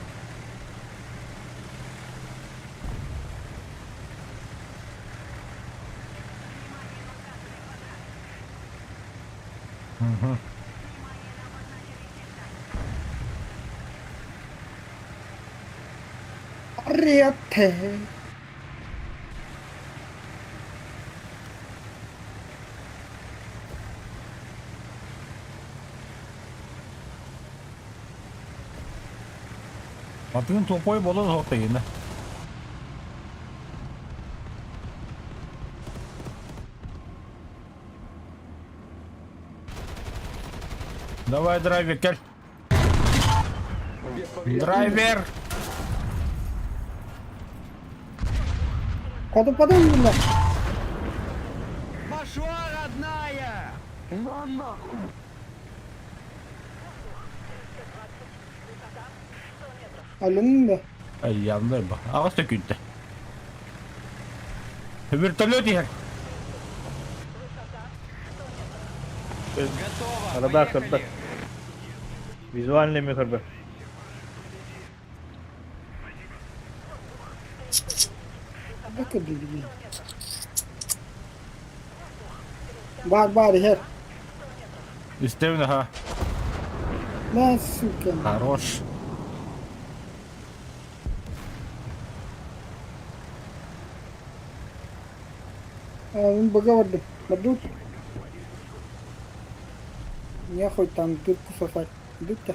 Арыйатте. Атыгын топой болон суох тегинэ. Давай, драйвер, кэл. Драйвер! Хотуппатын булла. Пошла, родная! Алын да. Ай, яндай ба. Аҕыс төкүнтэ. Вертолет иһэр. Готово, Арада поехали! көрбөт. Визуальный эмиэ көрбөт. Бу көрдүгүн. Баар баар иһэр. Истэбин аха. На сука. Хорош. Мин быга бардым. Бардым. Не хоть там дырку сосать. Дырка.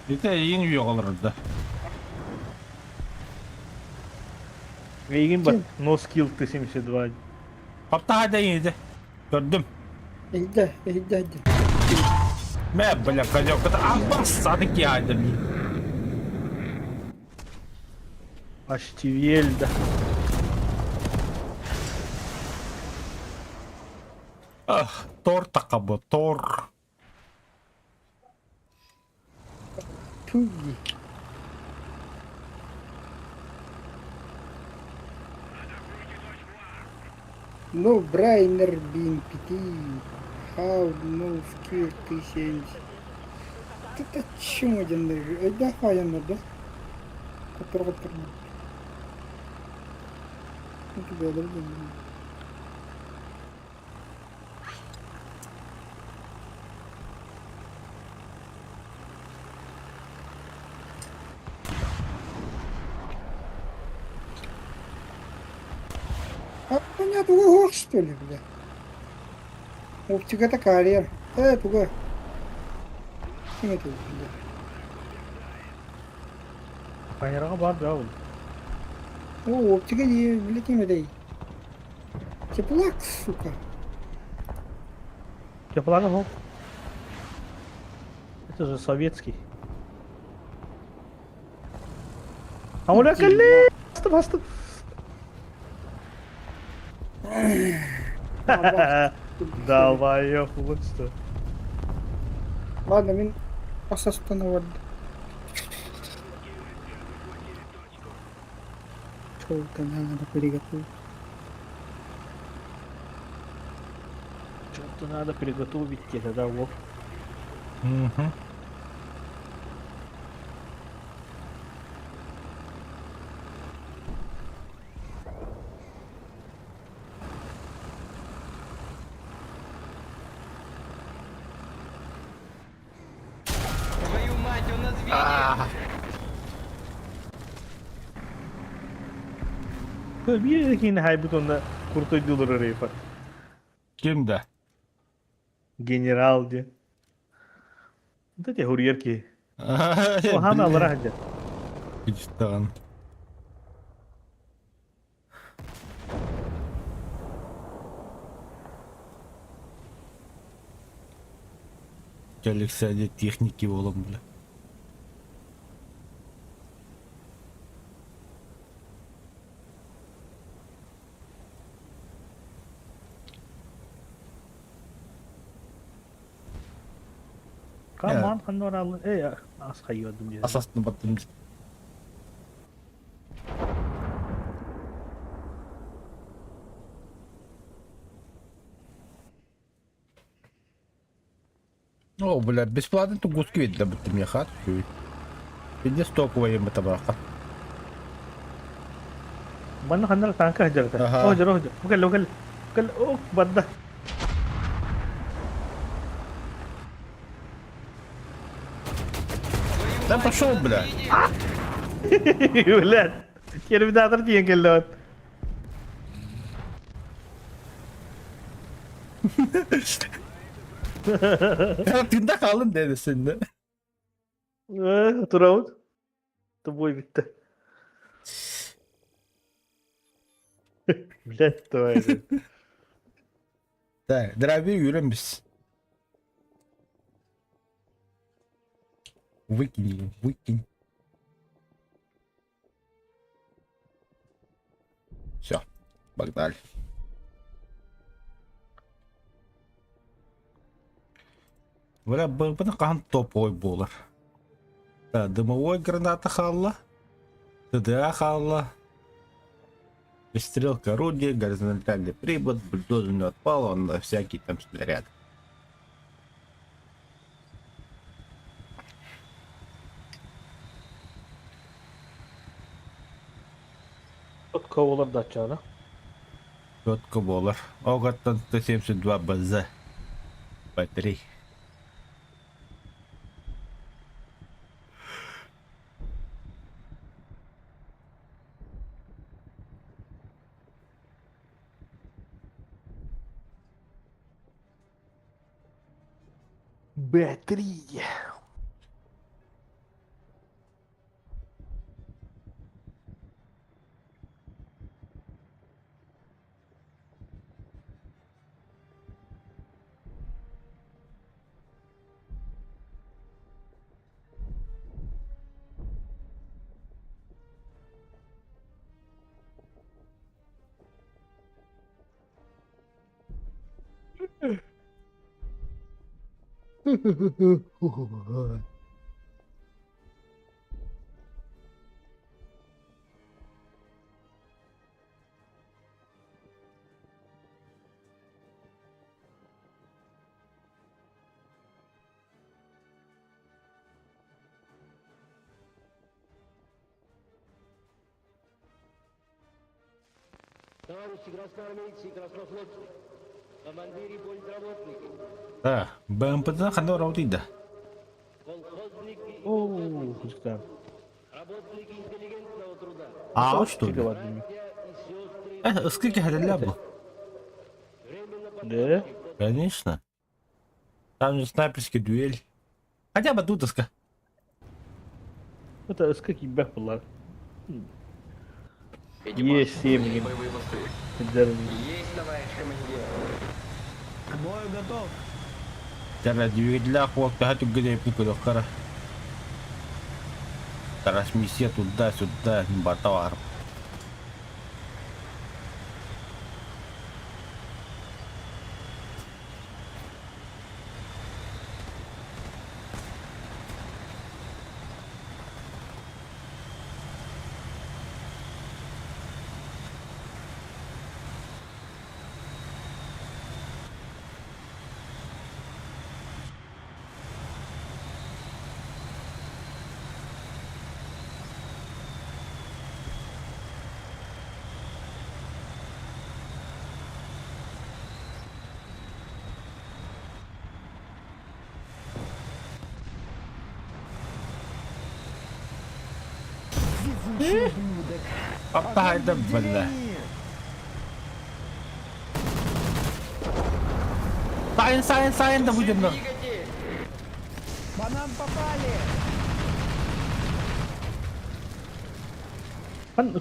Ити эйигин үөҕэлэр да. Эйигин бар. No skill Т-72. Хаптаха да иһитэ. Көрдүм. Иһдэ, иһдэ, иһдэ. Мэ, бля, конёк, абас, сады киайда. HTVL да. Ах, тор такабы, тор. Пуги. No Brainer BMPT. How no skill T70. Это чему один Өйдөөх хаайаннар да? Котор-котор. А понятно, ого, что ли, бля? Оптика такая, туга. Ким это, бля? Фанераҕа баар да ол. О, оптика дии, бля, ким этэй? Теплак, сука. Теплага ол. Это же советский. А оля кэлли! Бастым, бастым. Долбоёб, вот что. Ладно, мин асастанывар. Что-то надо приготовить. Что-то надо приготовить где-то, да, Вов? Угу. Твою мать, он нас видит! Биир киһини хайбыт онно куртуйдуулар Рейфа. Ким да? Генерал диэн. Да те хуруйар киһи. Хаана аллара сылдьар. Кичтаҕын. Коллекционер техники буолан бля. Каман ханнар э ас хайыадым диэн. Асастын баттым. О, бля, бесплатно тугуски ведь да будто мне хат. Иди стоковая им это браха. Манна ханнар танка сылдьар Аха. О, дьоро, дьоро. Кэл, кэл. Кэл, о, барда. Твою Да мать, пошел, он нас бля. видит! Блядь. Терминатор тиийэн кэллэ. Тында қалын деді сенде. Турабыт. Тобой бүттэ. Блядь, твою. Так, драви үйренбіз. Выкинь его, выкинь. Все, погнали. Бля, бына хаһан топовой буолар. Да, дымовой граната хаалла. ТДА хаалла. Пристрелка орудия, горизонтальный привод, бульдозерный отпал, он на всякий там снаряд. Четко буолар дачана. Четко буолар. Огаттан 172 БЗ. Батарей. Б3. Да, БМП-тан ханна барабытый да? Оо, кырдьыктаан. Аа, что ли? Ыскы кэһэлэллэр бу. Да? Конечно. Там же снайперский дуэль. Хотя бы тут ыска. Это ыска киирбэх буоллар. Экипаж, Есть семь. боевые посты. Есть, товарищ командир. К бою готов. Тара двигателях уол төһө түргэнэйбин көрүөххэ Трансмиссия туда-сюда барыта баар. Везучий ублюдок. Аппахайда бля. Сайн, сайн, сайн да будем. Двигатель! По нам попали!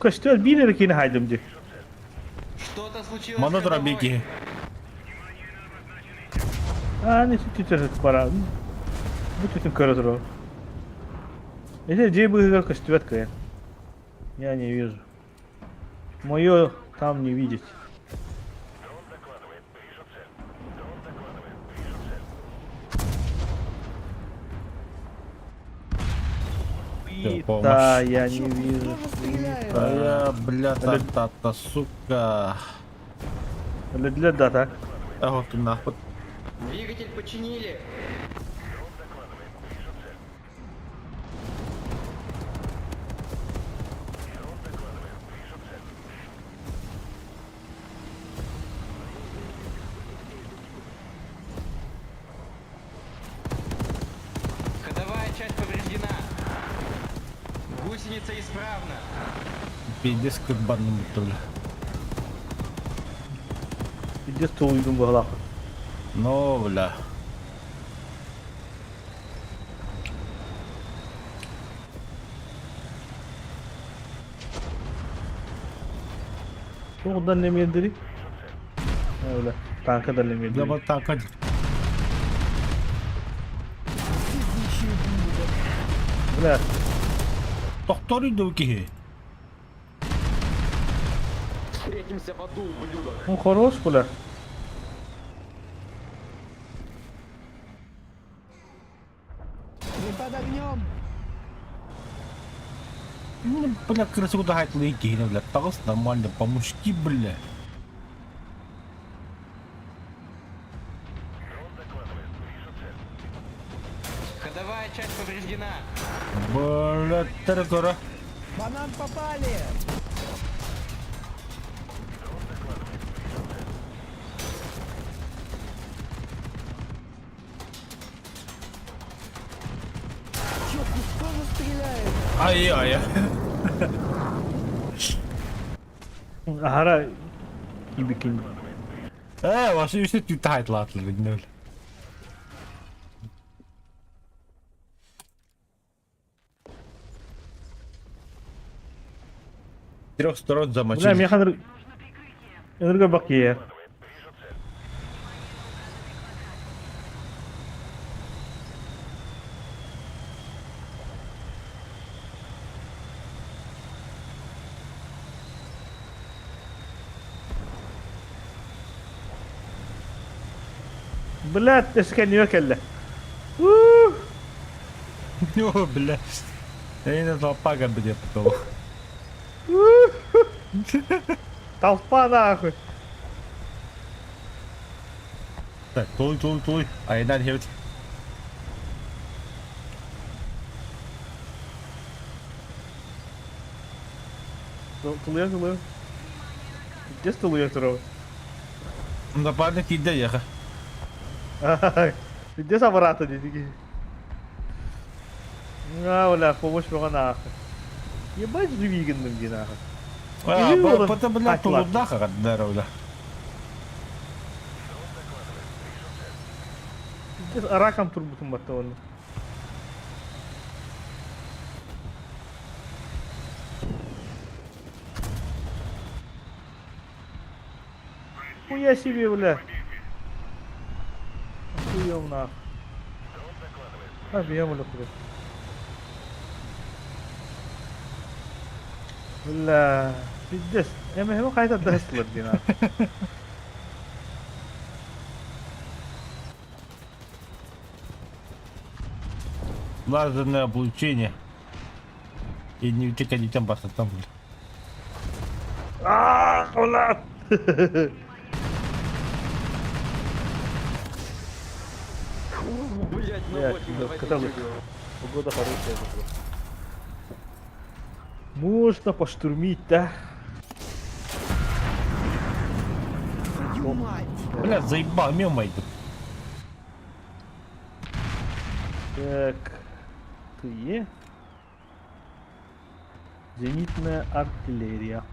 Көстүөр биир эрэ киинэ хаайдым дии. Что-то случилось Мана с ходовой. дробики. Аа, не сүтүтэр бара. Бу түтүн көрө турар. Эти дьиэ быыһыгар көстүбэт кыайан. Я не вижу. Мое там не видеть. Всё, помощь. Да, я не Чё, вижу. тоже стреляет? А я, бля, та-та-та, сука. Для да, так. А вот ты нахуй. Двигатель починили. Ходовая часть повреждена. Гусеница исправна. Пиздец, как банным бля. Пиздец тулуйдум быһалаах. Но, бля. Тугудан немиэдири? Бля, танка да Бля, немиэдири. вот так вот. Везучий ублюдок. Бля, Тохтор иду киһи. Встретимся в аду, ублюдок. он хорош, бля. Мы под огнем! Ну, бля, красиво да киһи, бля. Таҕыс нормально, по-мужски, бля. Ходовая часть повреждена. Бля, террикора. По нам попали! Чё, куст тоже стреляет? Ай-ай. Аһара ибикин. Э, вообще үсө түтэ хайтлаатылар бля. Трех сторон Бля, замочили. миэхэ энерго бакия. Бля, тэскэннигэ кэллэ. Уу! О, бля. Я не толпа где потом. Толпа нахуй. Так, тулуй, тулуй, тулуй. Айдан хевит. Тулуйа, тулуйа. Пиздец тулуйа турабын. Напарник киирдэ эйиэхэ. Пиздец абыраата дии. А, бля, помощь бөҕө наахы. Ебать живи гынным дии наахы. А, бата, бля, тулурдаах аҕардар, бля. Пиздец, раком турбутум батта онно. Хуя себе, бля. Охуел нах. А, бля, куда. Бля, пиздец. Эм хайта даслар дина. Лазерное облучение. И не утекай детям баса там, бля. А, бля. Блять, на Блядь, 8 да, давайте сказал бы. Погода хорошая. это просто. Можно поштурмить, да? Твою мать! Бля, заебал, мимо иду. Так, ты е? Зенитная артиллерия.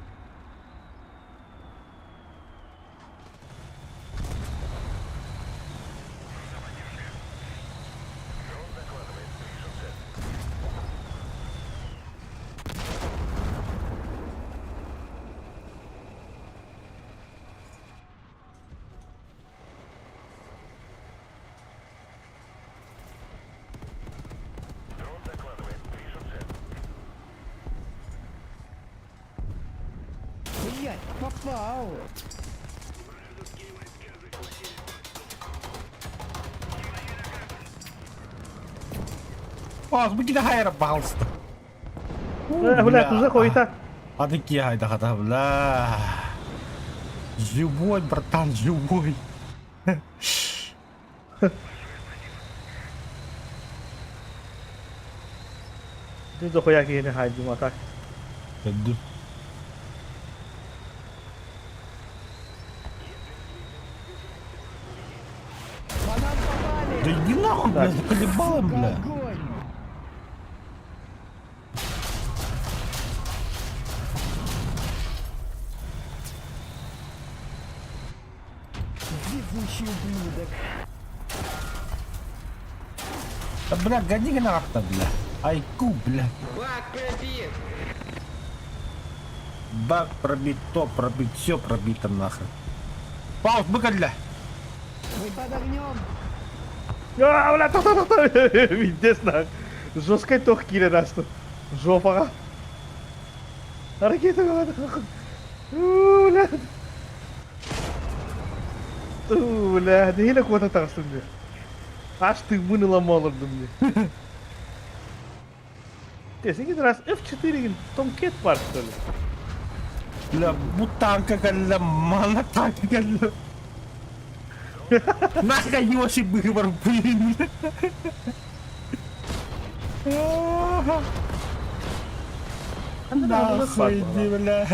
Блять, попал! Ах, бу киһи хайра пожалуйста. Бля, уже хуйта. А ты хайда хата, бля. Живой, братан, живой. Ты дохуя киһини хаайдым а так. Кәдді. По нам попали! Да иди нахуй, бля, Так. заколебала, бля. Огонь! Везучий ублюдок! Да, бля, гони нахуй, бля. Айку, бля. Бак пробит! Бак пробит, то пробит, все пробито нахрен. Пауз, бля. Мы под огнем! А, бля, та та та та Пиздец нах. Жесткай тох киирэн ааста. Жопаҕа. Ракета Бля. Бля, нэһиилэ куота таҕыстым дии. Аж тыыммын ылан олордум дии. Ты раз F4 Томкет бар, что ли? Бля, бу танка кэллэ, манна танка кэллэ. Нахуй Йоши выбор, блин. Нахуй иди, бля.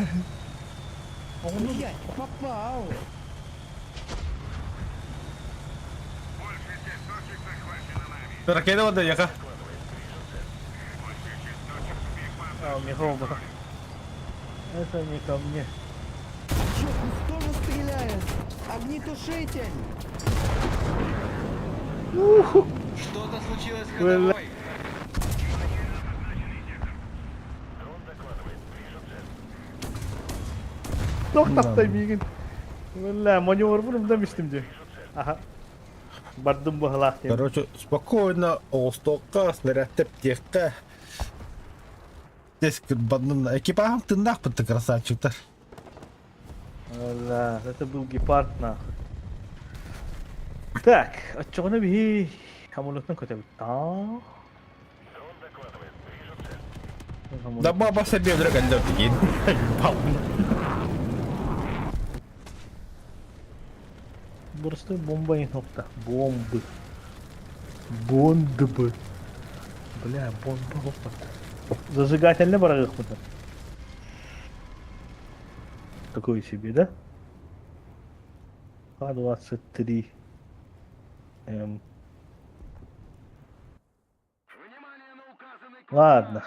Блять, попал! Ракета вот яха. А, микрофон. Это не ко мне. Чё, тоже стреляет? Огнетушитель! Что-то случилось с Бля. ходовой. Тох тахтай миигин. Бля, маневр да мистим дии. Аха. Бардым быһыылаах диэн. Короче, спокойно, остоққа, снаряд тептиэххэ. Тез кырбанным. Экипажым тыыннаах бытты красавчиктар. Бля, это был гепард нахуй. Так, оччоҕуна биһи самолетынан көтөбүт. Та. Да баба себе вдруг альдер Просто бомба не нокта. Бомбы. Бомбы. Бля, бомба опа. Зажигательный барагых Такой себе, да? Х-23 М. Ладно,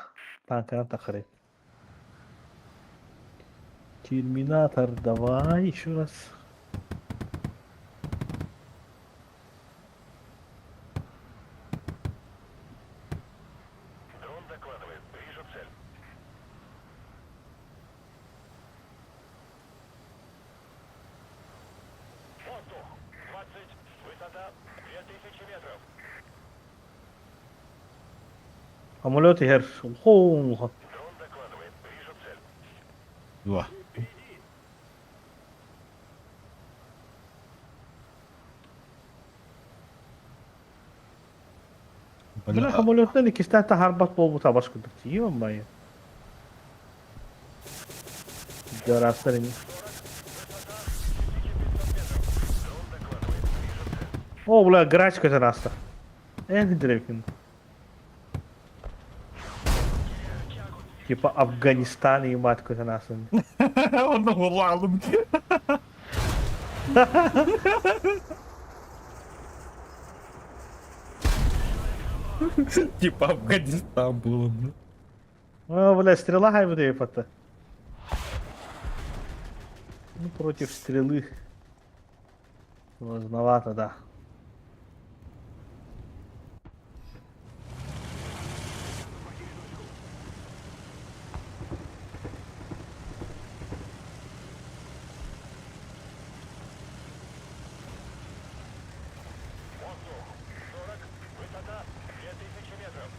танканан тахарай. Терминатор, давай еще раз. Самолет иһэр. Хо Два. Бля, самолеттан иккистээн таһаарбат буолбут абас курдук. Ё-моё. Дьараастар ини. О, бля, грач көтөн ааста. Эн киндирэбикин. Типа Афганистан и мать көтөн аасын. Онно улаалым. Типа Афганистан было. О, бля, стрела хайбыт епата. Ну, против стрелы. Сложновато, да.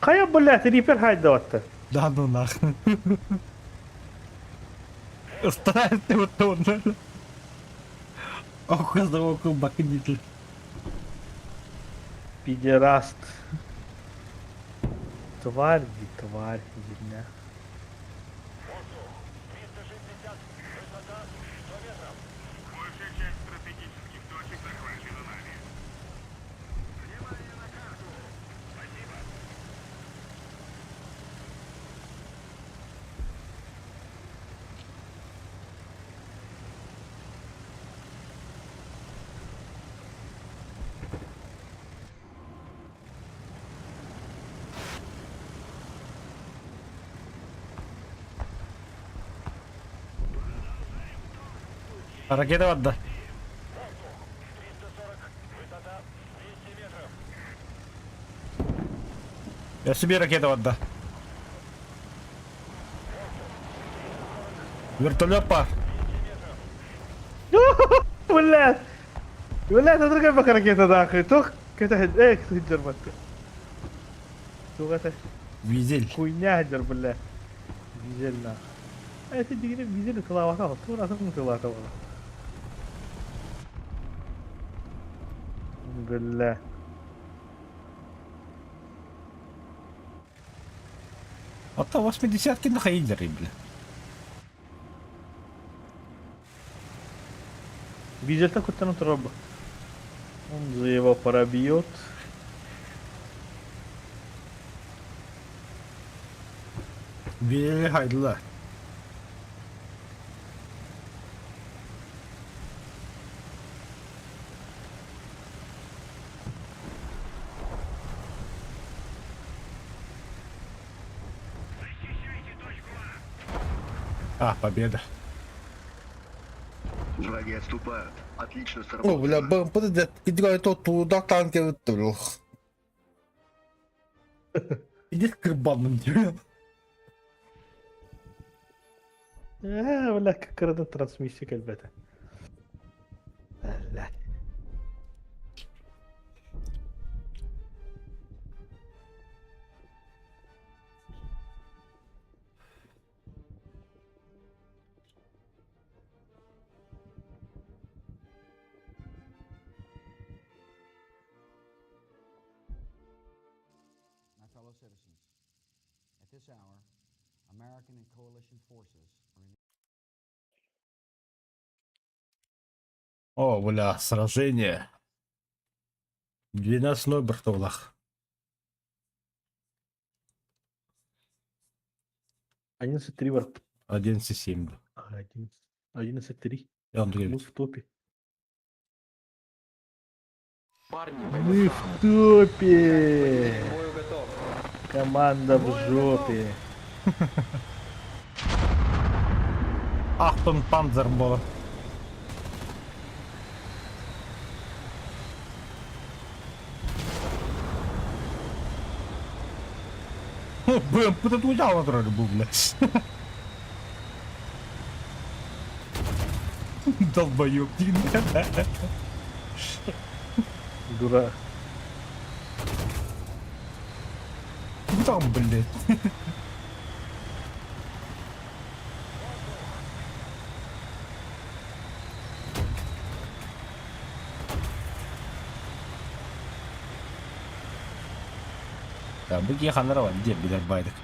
Хайа, блядь, рипер хайдаватта. Да ну нахуй. Стараюсь вот он. Око за око бакнитель. Пидераст. Тварь, тварь, дерьмя. Ракета барда. Я себе ракета барда. Вертолет па. Блядь! Блядь, это бак ракета нахуй. Тух, кете эх, сыдыр батты. Туга Визель. хуйня дер, бля. Визель нахуй. А это дигене визель кылавата, тура атын кылавата. Бля. А то 80-ки на хайдеры, бля. Визель так вот труба. Он за его пробьет. Визель хайдла. А, победа. Враги отступают. Отлично О, сработано. бля, БМП, иди то туда танки вытрел. Иди к крыбану тебе. Бля, как рада трансмиссия ребята. Бля. My fellow citizens, at this hour, American and coalition forces are in О, бля, сражение. 12 ноль, братовлах. 11-3 варп. 11,7. 11-3. Я вам Мы в топе. парни по Мы местам. в топе! К бою готов. Команда в жопе. Ахтун панзер буолар. БМП тут узял на тролль был, блядь. Долбоёб, Дурак. Там, блядь. Да, быки ханарова, где билер байдык?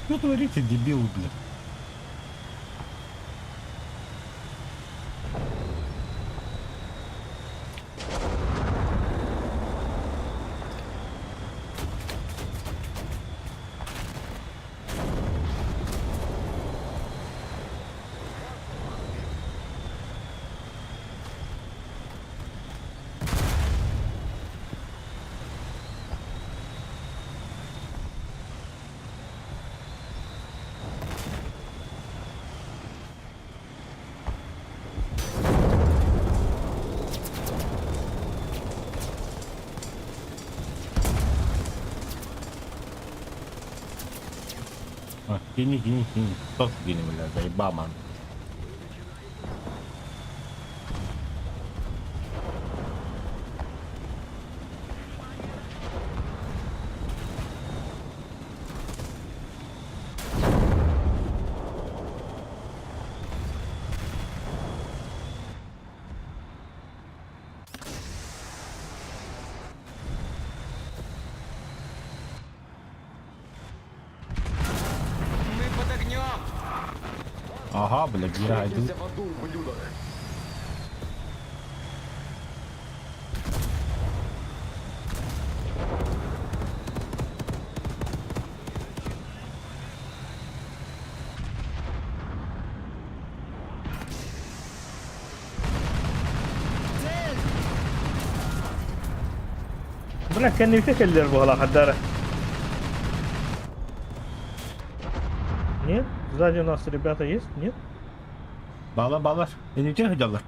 Что творите, дебилы, блядь? А, кини, кини, кини. Кто кини, бля, заеба, ман. Мы под огнем! Ага, бля, я иду. Встретимся в аду, ублюдок! Бля, кэннибитэ кэллэр буолла хаддара. Нет? Сзади у нас ребята есть? Нет? Бала, бала. Я не тех делал.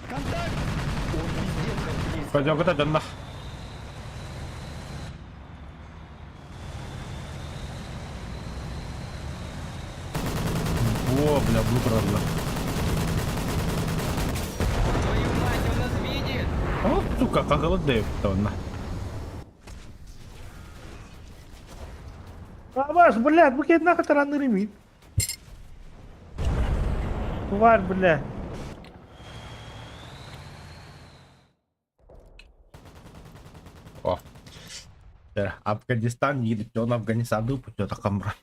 Контакт! Он пиздец как близко. Пойдем куда донна. О, бля, блукрадла. Твою мать, он нас видит! О, сука, как голодею тонна. А ваш, блядь, бу киһи нахуй таранныр имин. Тварь, блядь. О. Афганистан едет, он Афганистан был, путет камра.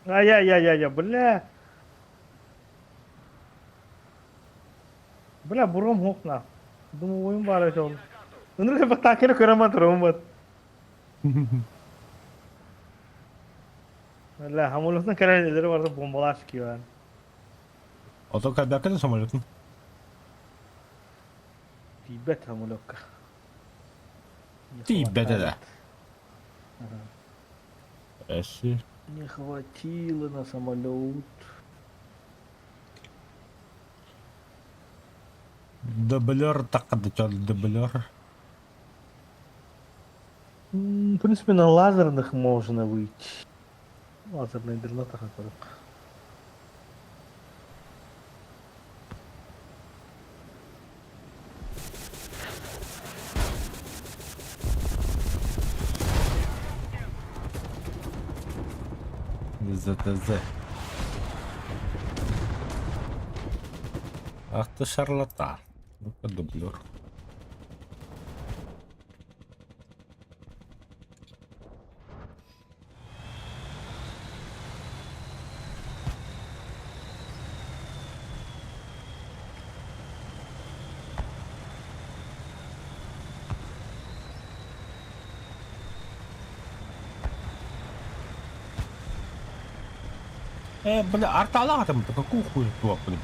Ай-яй-яй-яй, бля. Бля, буром хокна. Думаю, ойын бар екен. Өнірге бір такері көремін тұрмын. Бля, хамолоттан кәрәлері бар бомбалаш киген. Ото когда когда самолетом? Тибет хамолокка. Тибет, да. Эси. Не хватило на самолет. Дублер такка дублер. В принципе, на лазерных можно выйти. Лазерный дронатах которых. ЗТЗ. Ах ты шарлатан. Ну-ка, дублер. Э, бля, арталаатым, какую хуй туох, блин.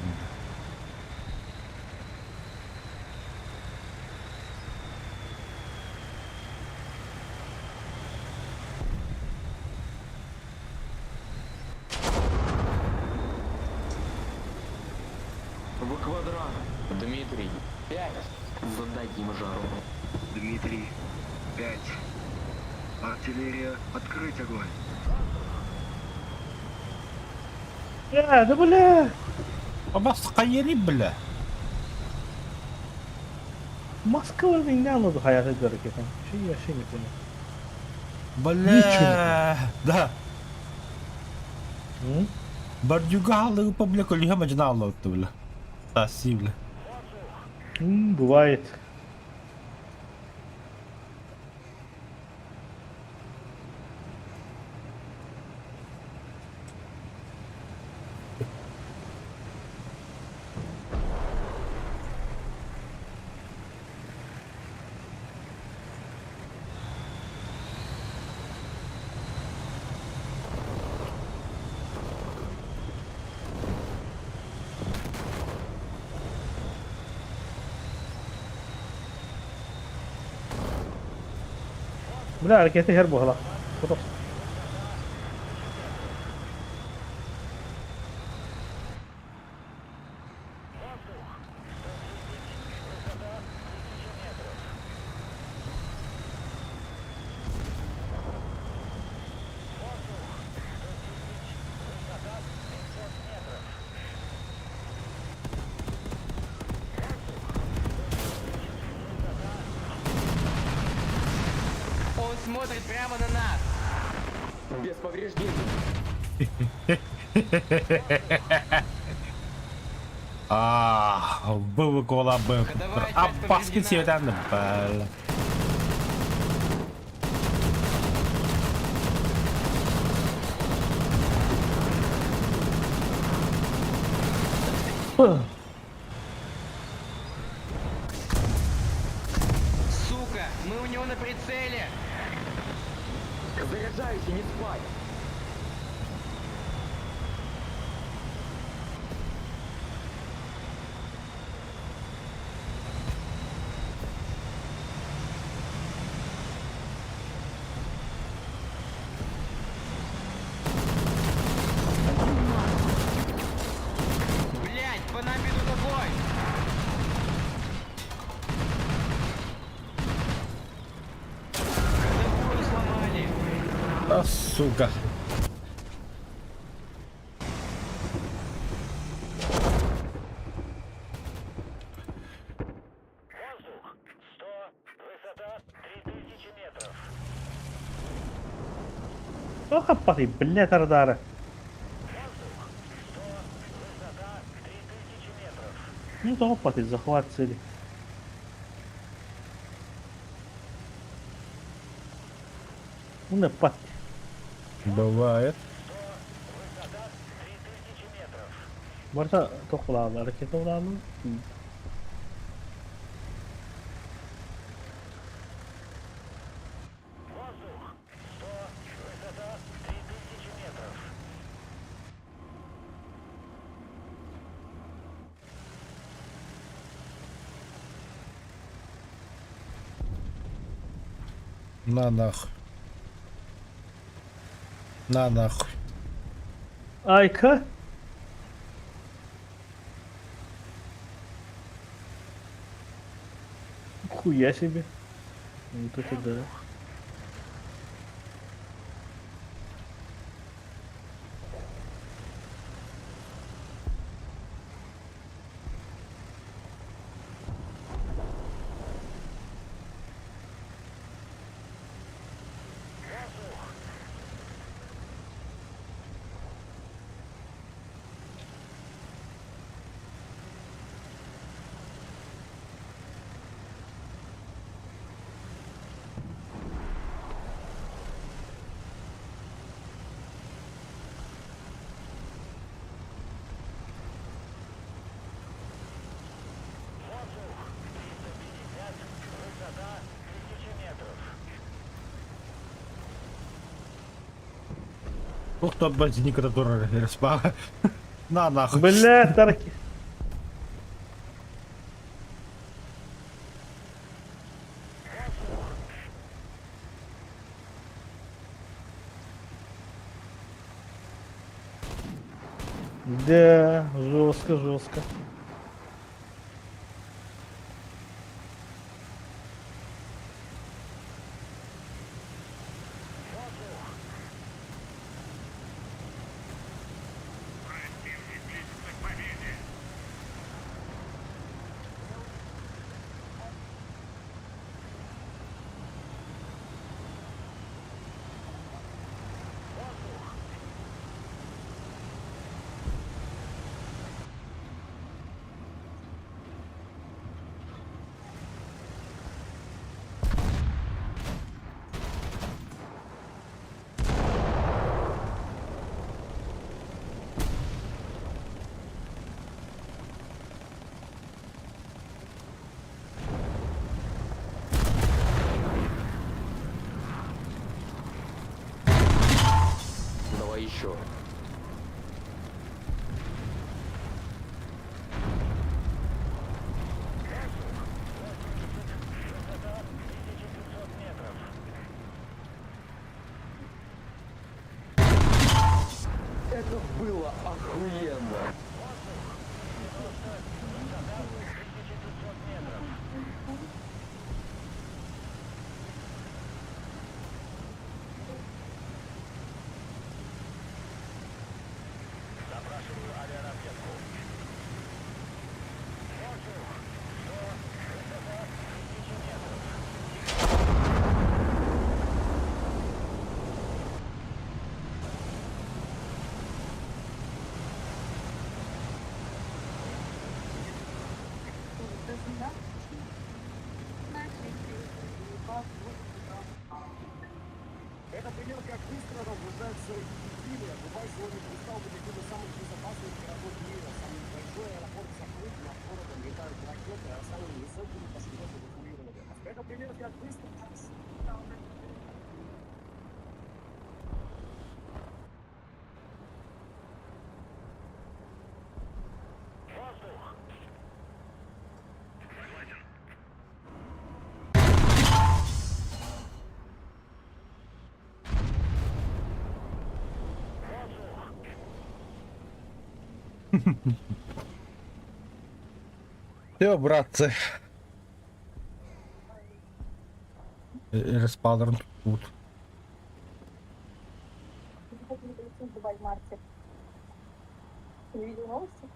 В квадрат. Дмитрий. Пять. Зададим жару. Дмитрий, 5. Артиллерия, открыть огонь. Бля, да бля! Абас хайыри, бля. Москва не надо hayata hareket. Şey я вообще не понял. Бля. Да. М? Бордюга алып, бля, коліга мажна алып, бля. Таси, бля. Бывает. Бля, ракеты гербогла. Он смотрит прямо на нас. Без повреждений. А, вивикувала би. Ходовая А часть баски повреждена. цвітан, бля. Сука, мы у него на прицеле. Заряжаюсь и не спать. Блять, по нам ведут огонь! Ходовую сломали! А, сука. Ох, аппаты, бля, тардара. Ну, то опаты, захват цели. Ну, на пат. Бывает. Барта тохулаалы, ракета улаалы. На нахуй. На нахуй. Айка. Хуя себе. Вот это да. Ух, то базиника турар респа. На нахуй. Бля, тарки. Да, жестко, жестко. Давай еще. Это было охуенно. Все, братцы. Респалдерн тут. Хотели полетим в Дубай в марте. Ты не видел новости?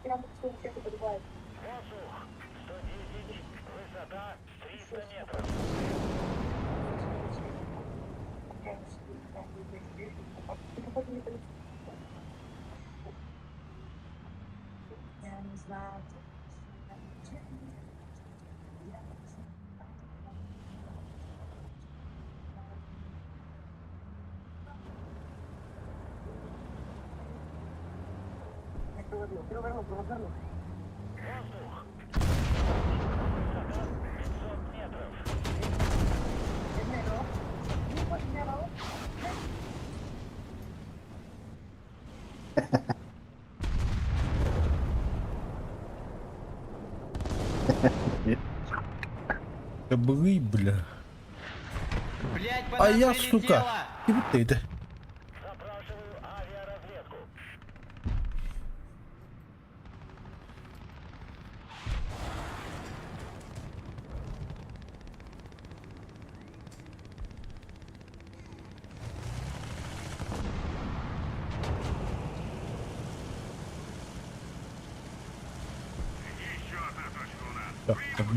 Прям все ракеты по Дубаю. Воздух! 110, высота 300 метров. Я не знаю. Кобылы, бля. Блять, по А нам я, сука, прилетело! кибиттейді.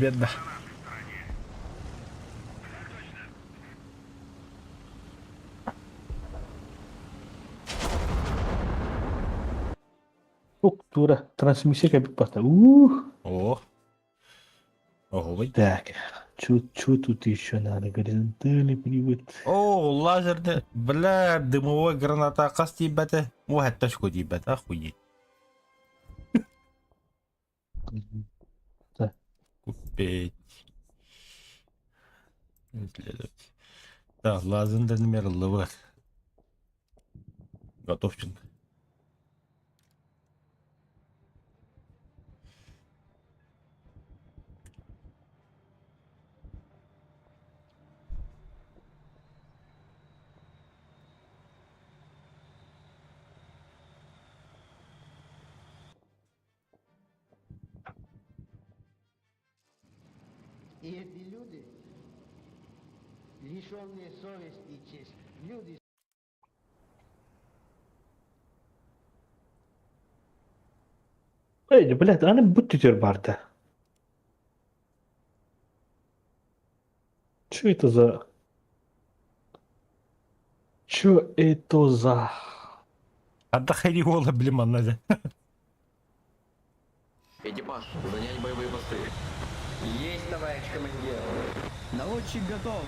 Бедно. Структура. Трансмиссия кэбит бата. Ух. О. Ой. Так. Чё тут еще надо? Горизонтальный привод. О, лазерный. Бля, дымовой граната. Хас тиийбэтэ. О, точку тиийбэт. Охуеть. Мгм. Купить. Исследовать. Так, лазерный номер ЛВ. Готовчин. И эти люди, лишенные совести и чести, люди Эй, блядь, аны бут түтер барда. Чё это за... Чё это за... Отдохни, блин, надо. Экипаж, занять боевые посты. Есть, товарищ командир. Наводчик готов.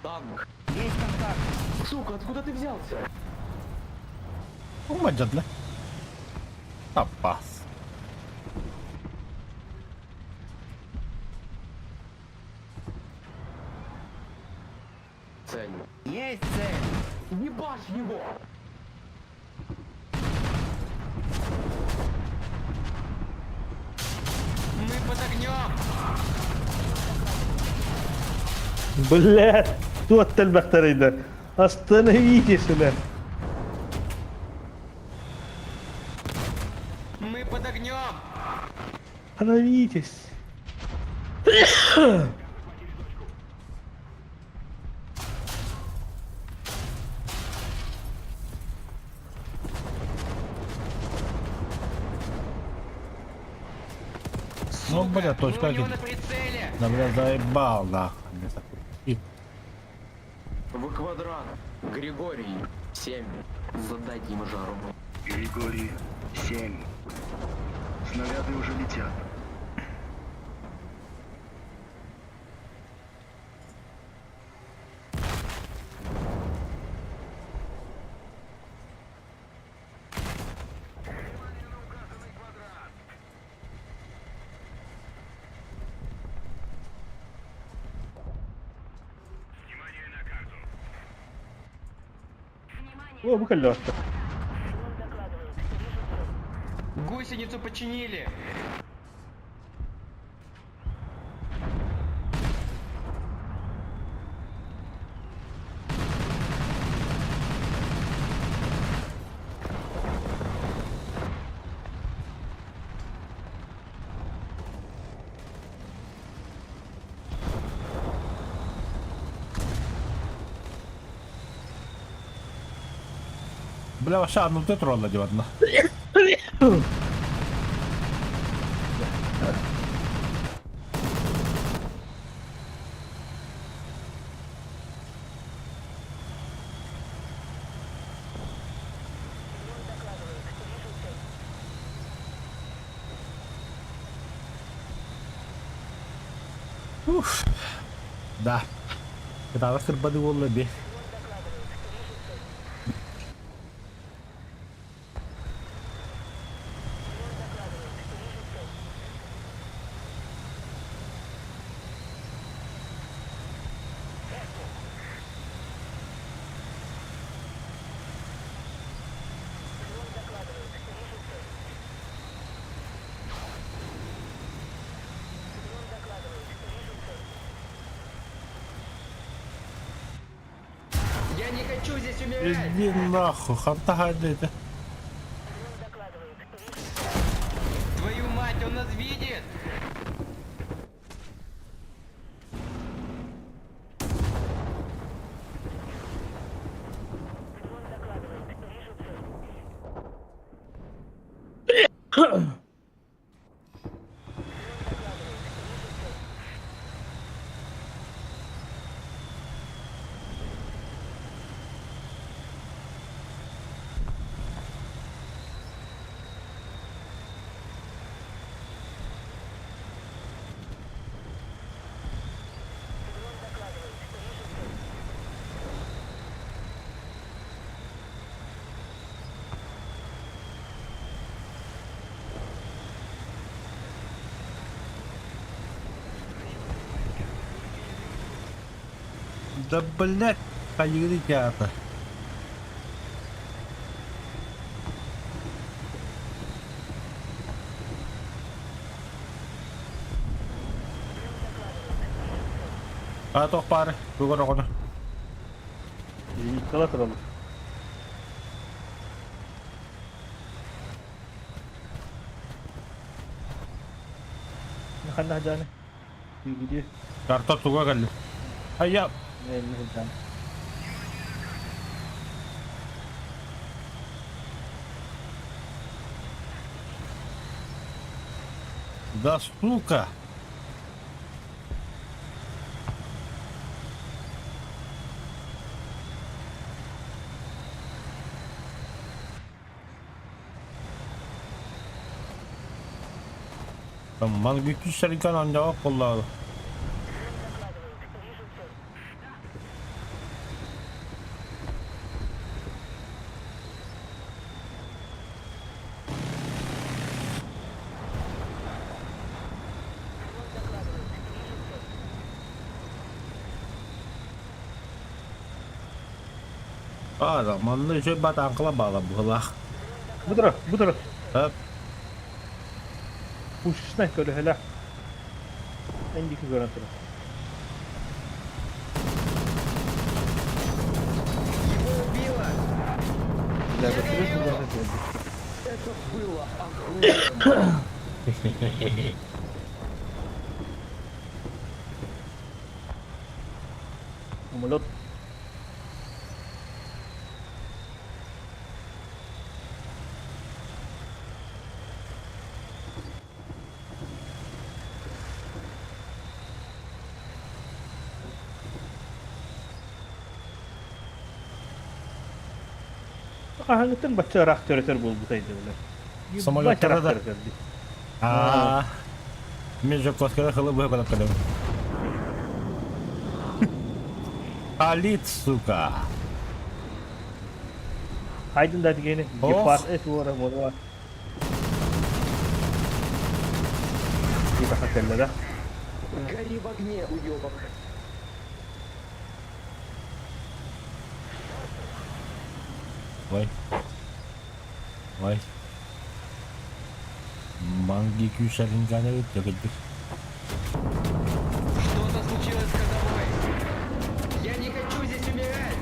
Танк. Есть контакт. Сука, откуда ты взялся? Умадья. Апас. Цель. Есть цель. Ебашь его! Мы под огнем! Блядь, туох тэлбэхтэрийдэ. Остановитесь, бля. Мы под огнем! Остановитесь. Ну, бля, точка Мы у него один. на прицеле! Да, бля, заебал, нахуй. Мне такой. И В квадрат. Григорий, 7. Задать им жару. Григорий, 7. Снаряды уже летят. О, бу кэллэ. Гусеницу починили! Бля, вообще одну ты тролла одна. Уф. Да. Кытаанах кырбады буолла би. Я не хочу здесь умирать! Иди нахуй, хантаха это. Твою мать, он нас видит! Да блять, хайыгы театр. А туох баары бүгүн оҕону Зениткалар тураллар. Ханна сылдьааны? Күүгүдүү. Карта туга кэлли. Айя Иннэ сылдьааны. Да сука! Ман күүтүс сэргэн оонньообот буоллаҕа. Аара, манна үчүгэй батааҥкала баала быһыылаах. Бу турар, бу турар. Хөп. Пушечнай көлөһөлөөх. Эн диэки көрөн турар. Его убило! Бля, Я көтүрүс горю! буларга киирдик. Это было охуенно! Самолет. Хаһааҥҥыттан бачча ыраах төрөтөр буолбутай дии бile. Самолеттара Ебать ыраах да. төрөтөр дии. Аа. Мен Жуковскайга хылы быһа көрөн кэлэбин. Халит, сука. Хайдын да дигени Ох. гепард эт уора муора. Диэтэхэ кэллэ да. Гори в огне, уебок! Ой. Ой. Манги күүсэлинганы өттөгүдүк. Что-то случилось с ходовой! Я не хочу здесь умирать!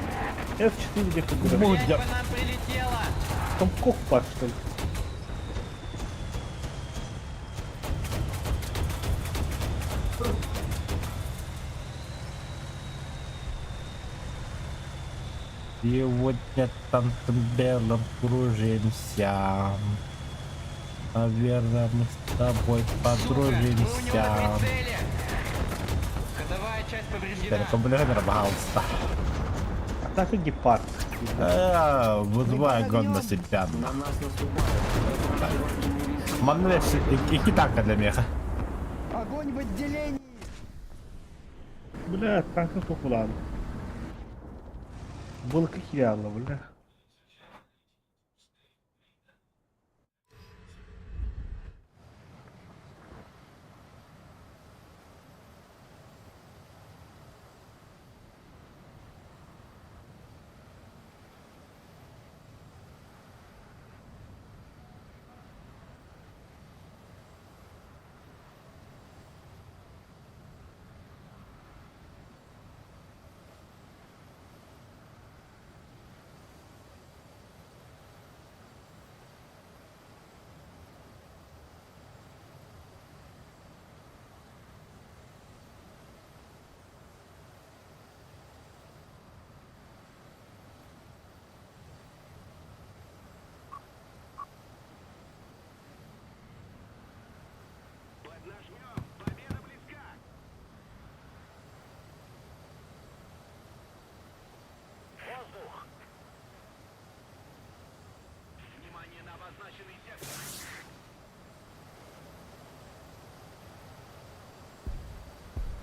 F4 диэки көрөр. Блять, по нам прилетело! Там кок бар что ли? Сегодня танцем белым кружимся. Наверное, мы с тобой Сука, мы у него на подружимся. прицеле! Ходовая часть повреждена! Перекомплектор, пожалуйста. Атака гепард. Вызывай огонь на себя. Манна икки танка для меха. Огонь в отделении! Бля, танка кукулаан. Былыкы кириалла, бля.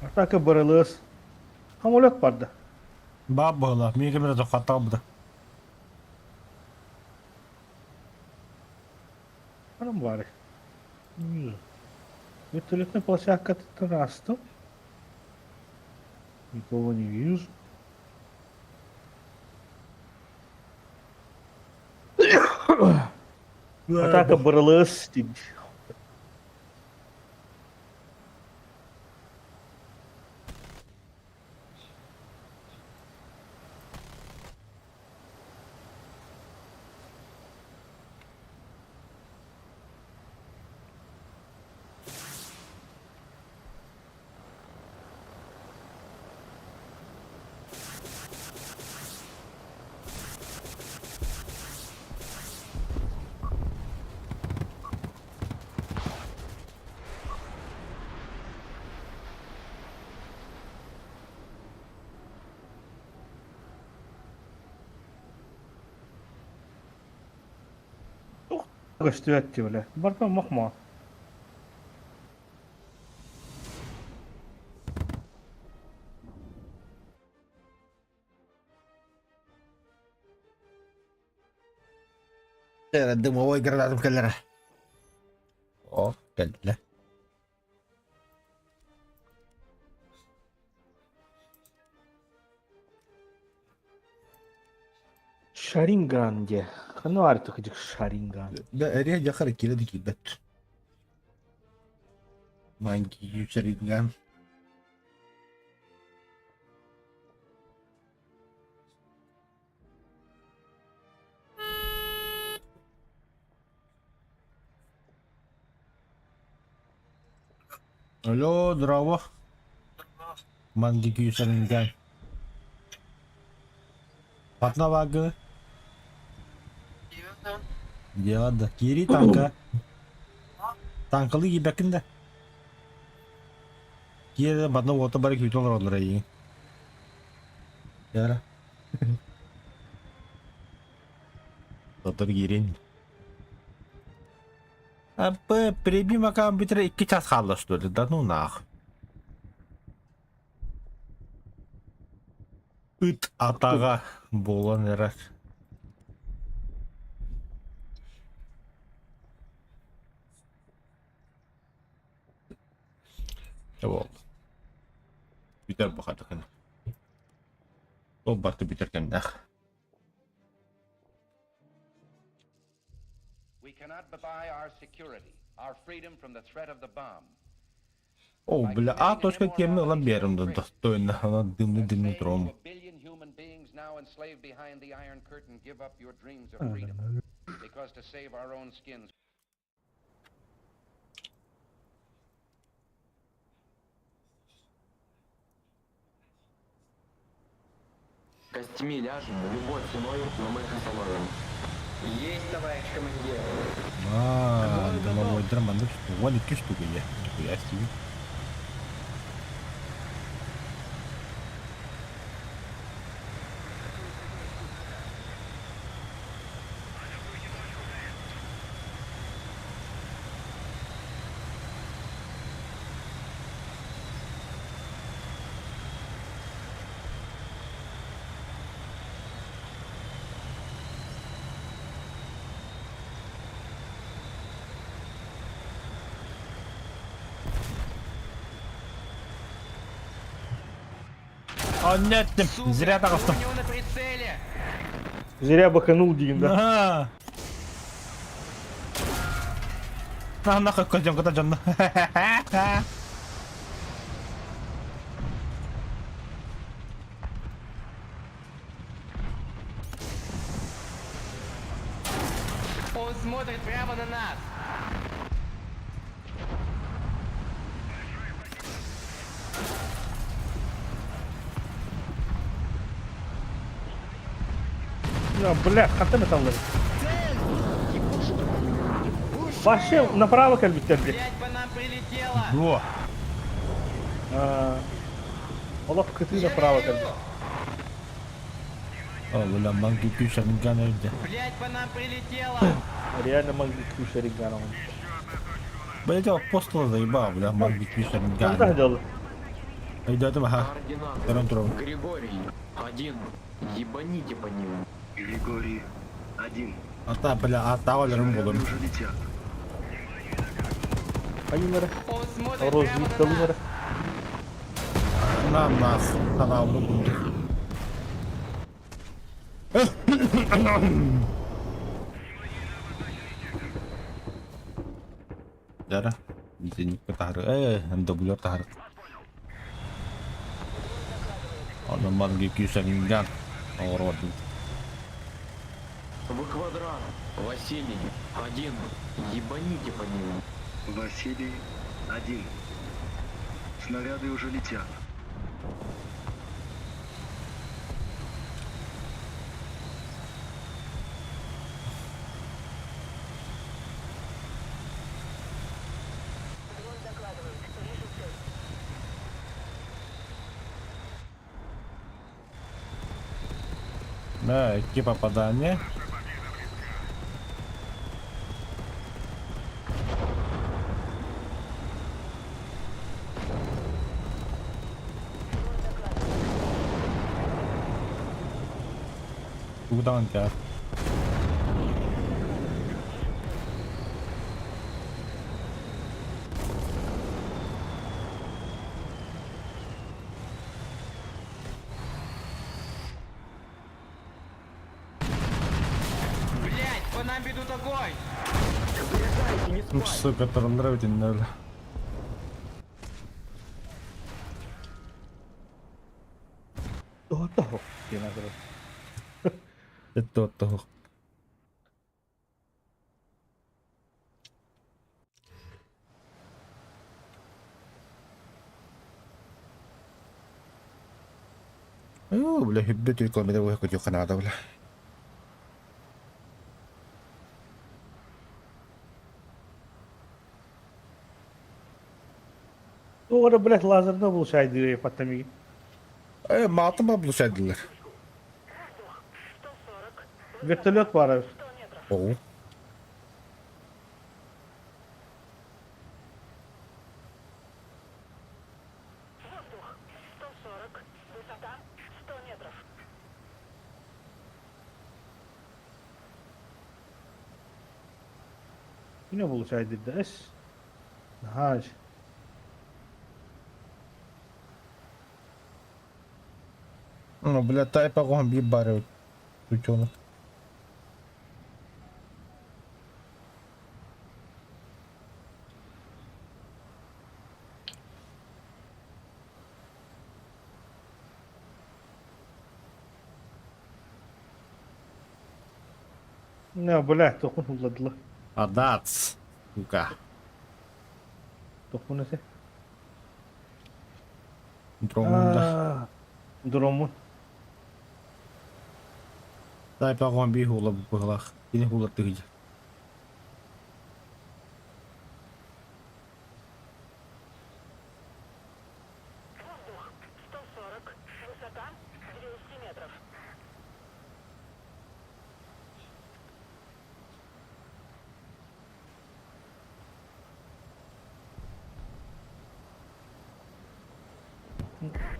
Атака барылыас. Самолет барда. Баа буола, миигин ким эрэ тохтообута. Ханан баарый? Вертолетная площадкаттан аастым. Никого не вижу. Атака барылыас диир. Көстүбэт дии бile. Барта мохмо. Дымовой гранатым кэллэрэ. О, кэллэ. Шаринган диэ. Ханна баар кыдьык Шаринган? Да, эрия дьахар киирэ да киирбэт. Маленький Шаринган. Алло, здорово. Мангикю Шаринган. Патна вагы. Дело да. Кири танка. Танкалы киирбэккин да. Киирэ манна уота бары күүтэ олороллор эйигин. Яра. Дотор киирин. Аппы, прибий макаам бүтэрэ икки час хаалла что ли? Да ну нах. Ыт атаҕа буолан эрэр. Ол. Бүтэр бухатыкын. Ол барты бүтэр кэмнээх. We cannot buy our security, our freedom from the threat of the bomb. О, бля, А точка кемни ылан биэрим да достойно. Она дымны дымны туром. A billion human beings now enslaved behind the Iron Curtain give up your dreams of freedom. Because to save our own skins, Костьми ляжем, любой ценой, но мы их остановим. Есть, товарищ командир. Аа, дымовойдар маннык 12 штука е. Нихуя себе. Онно эттим. Сука, Зря таҕыстым. у него на прицеле! Зря быканул диин да. Аха. На нахуй козёнка дьонно. Он смотрит прямо на нас! Бля, хантан ыталлар. Вообще направо кэлбиттэр бит. Блять, по нам прилетело! Во. Олох кытыы направо кэлбит. О, бля, Мангикю Шаринган öldü. Блять, по нам прилетело! Реально Мангикю Шаринган. Блять, я апостола заебал, бля, Мангикю Куда Шаринган. дело? Өйдөөтүм, аха. Координаты. Көрөн турабын. Григорий, один. Ебаните по ним. Григорий, один. Ата, бля, ата өлөрүм Снаряды булум. уже летят. Айымара. Он смотрит прямо на Разведка нас! На нас. Санаабыны курдук. Дара. Зенитка тахары. Э, МWR тахары. Онно Мангикю Шаринган. Оҥоруо Вы квадрат. Василий, один. Ебаните по ним. Василий, один. Снаряды уже летят. Да, икки попадание. Куда тебя? Блять, по нам ведут огонь! Ну, сука, турнир ноль. Тоһо. Диэн аҕырар. Это того. Оо, бля, хүббэ километр уһа көтү Канада, бля. Туора, блядь, лазерна булшайды паттамиги. Э, маатым ба булшайдылар. Вертолет баар. Оо. Yine buluşaydı да эс. Наһаа Ну, бля, тайпа гон би бары. Ученых. Не, блядь, тохун улладылар. Адац. Сука. Тохун эсе. Дромунда. Дромун. Тайпа гон би хула бухлах. Кини хула тыгыжа.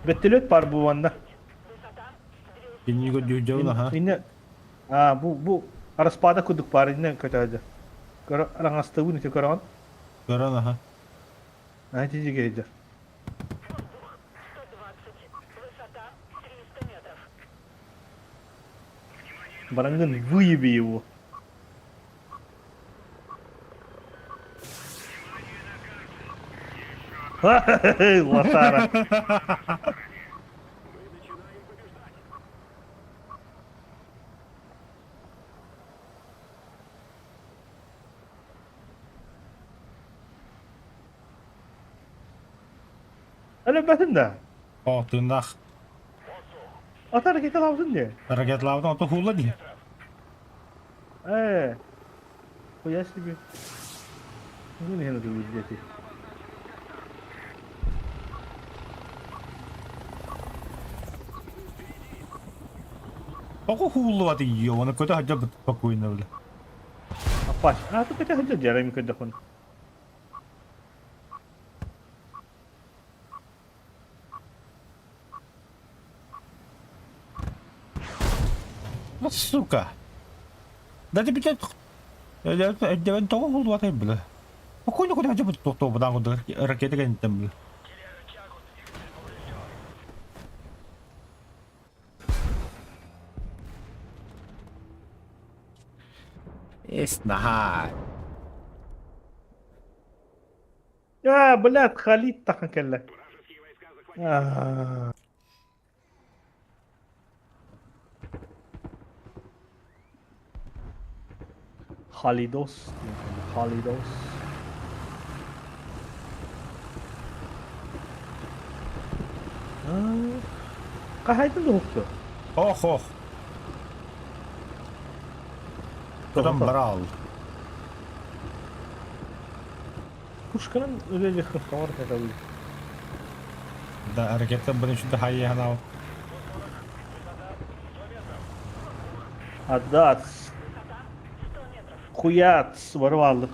Вертолет бар бу ванна. Кини го дьюжауна ха. Инне а бу бу араспада кудук бар инне көтөдө. Көр араңастыбын ите көрөн. Көрөн аха. Ай тижигейдер. Бараҥҥын выеби его. Лошара. Өлөрбөтүн да? О, тыыннаах. Ата ракеталаабытын дии. Ракеталаабытын ото хуулла дии. Ээ. Хуя себе. Ну не надо дети. Тоҕо хууллубат ийиэ, оны көтө сылдьар спокойно бile. Аппаш. А, тут көтө сылдьар дьарайым көрдөхүн. Вот сука. Да ты бүтэ өйдөбөн тоҕо хууллубатай бile. Спокойно көтө сылдьар тохтоо быдаан ракета кэнниттэн бile. Эс наһаа. Аа, блядь, Халид тахан кэллэ. Аа. Халидос. Халидос. Хаһаайтын да Ох, ох. Потом брал. Пушканан үлэлиэххин тоҕо ракеталыы? Да, ракета бұны что-то хайыһанау. Отдац. Хуяц, воровал.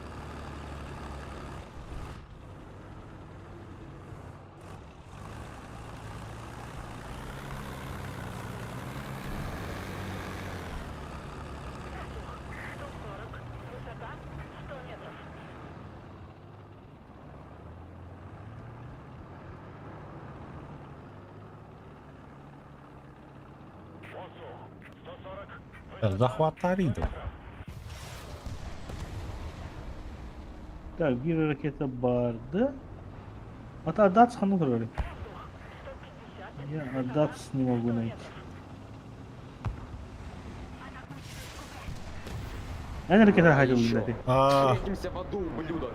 Захват Арида. Так, биир ракета барды. А Адац ханна турар? Я Адац не могу найти. Эн ракета хотел блядь. А, Встретимся в аду, ублюдок.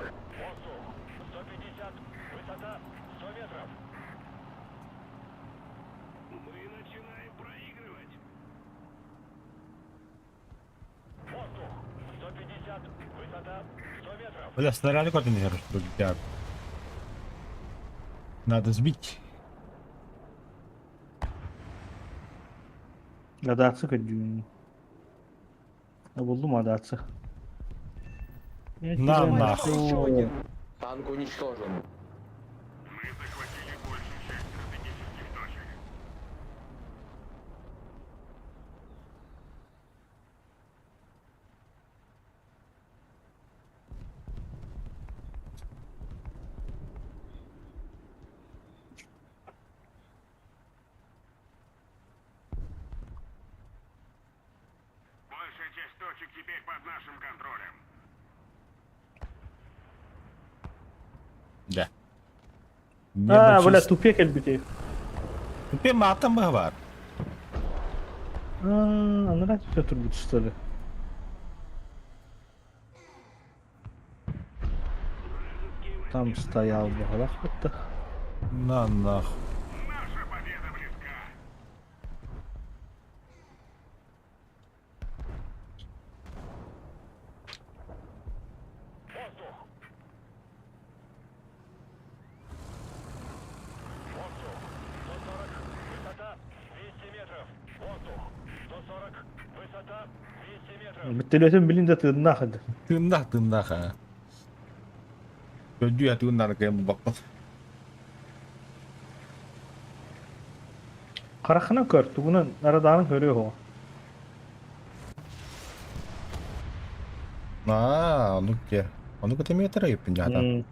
Бля, снаряды куда не летят. Надо сбить. Адацы көрдүүн. Булдум адацы. На нахуй. Еще один. Танк уничтожен. Большая часть точек теперь под нашим контролем. Да. А, бля, тупик элбити. Тупе матом бар. А, нравится турбут, что ли? Там стоял баҕалаах бытта. На нахуй. Наша победа близка. Бүттөлөтүн билин да тыыннаах этэ. Тыыннаах тыыннаах а. Көрдүү тыыннаах кэм бакпат. Харахынан көр, тугунан арадаанын көрүө оҕо. Аа, ону ке. Ону көтөмиэтер өйүппүн жаата.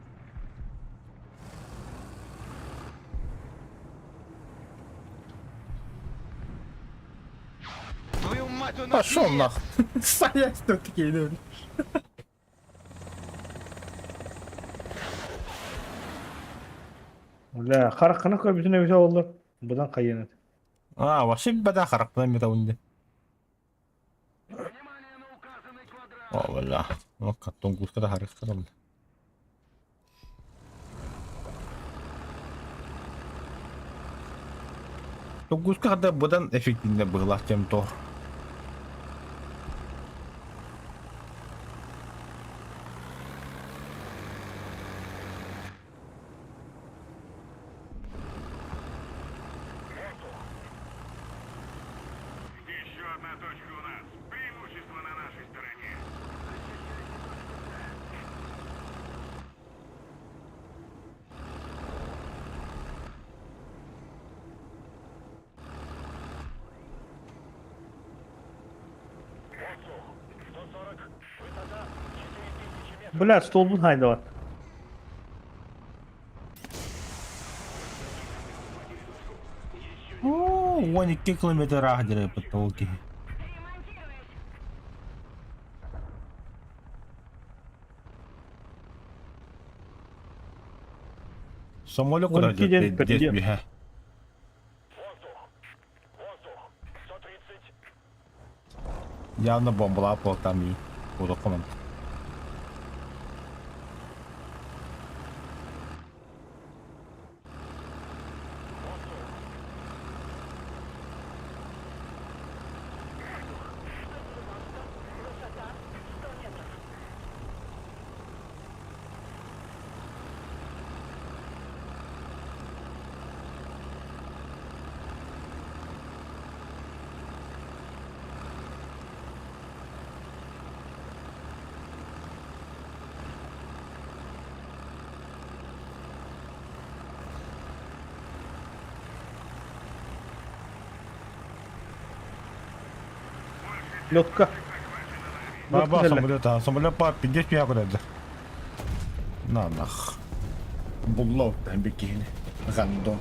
Твою мать! Пошел нахуй. Стоять тут такие люди. Бля, хараххана көрбүтүн эбитэ буоллар, быдан хайыан этэ. А, вообще бада харахтан метавынды. О, бля. Ну, каттон куска да харахтан. Тунгуска хата быдан эффективнэ быһыылаах чем то. Еще одна точка у нас. Преимущество на нашей стороне. Бля, столбун хайдават. Оо, 12 километр аах диэри ол киһи. Самолет куда 12 день идет? перед. Явно бомбалаах буолтаам и урукку Лётка. Баба Лётка самолет, а самолет по 50 куда На нах. Буллов там бикини. Гандон.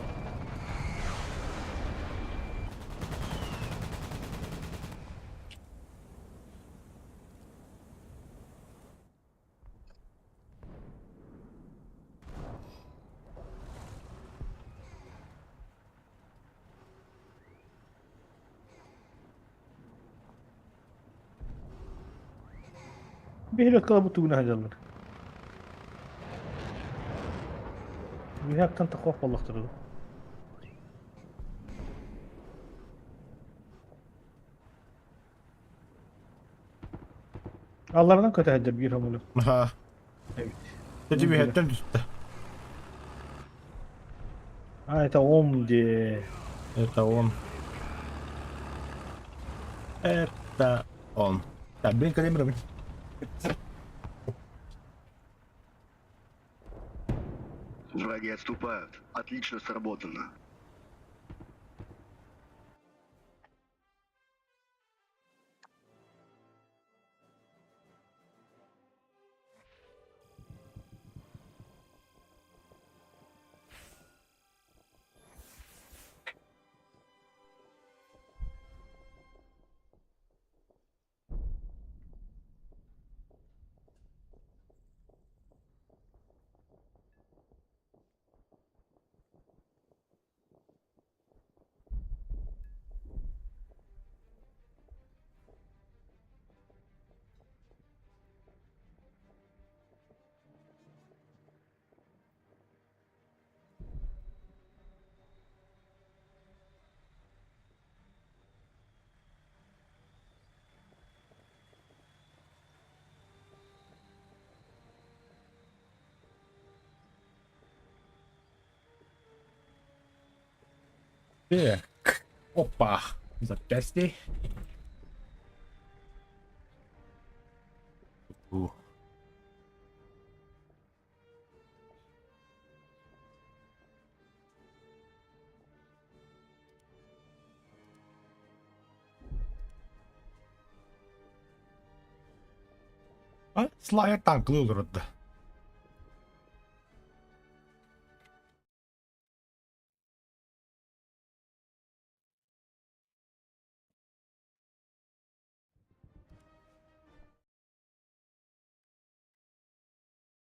Биһи лёткала бу тугуна сылдьаллар. Биһи тахох буоллахтара дуу. Алларынан көтө сылдьар биир самолет. Ха. Эбит. Эти биһэттэн түстэ. А, это он где... Это он. Это он. Так, блин, калибр. Враги отступают. Отлично сработано. Так. Опа. Запястье. Ух. А, слая танк олордо.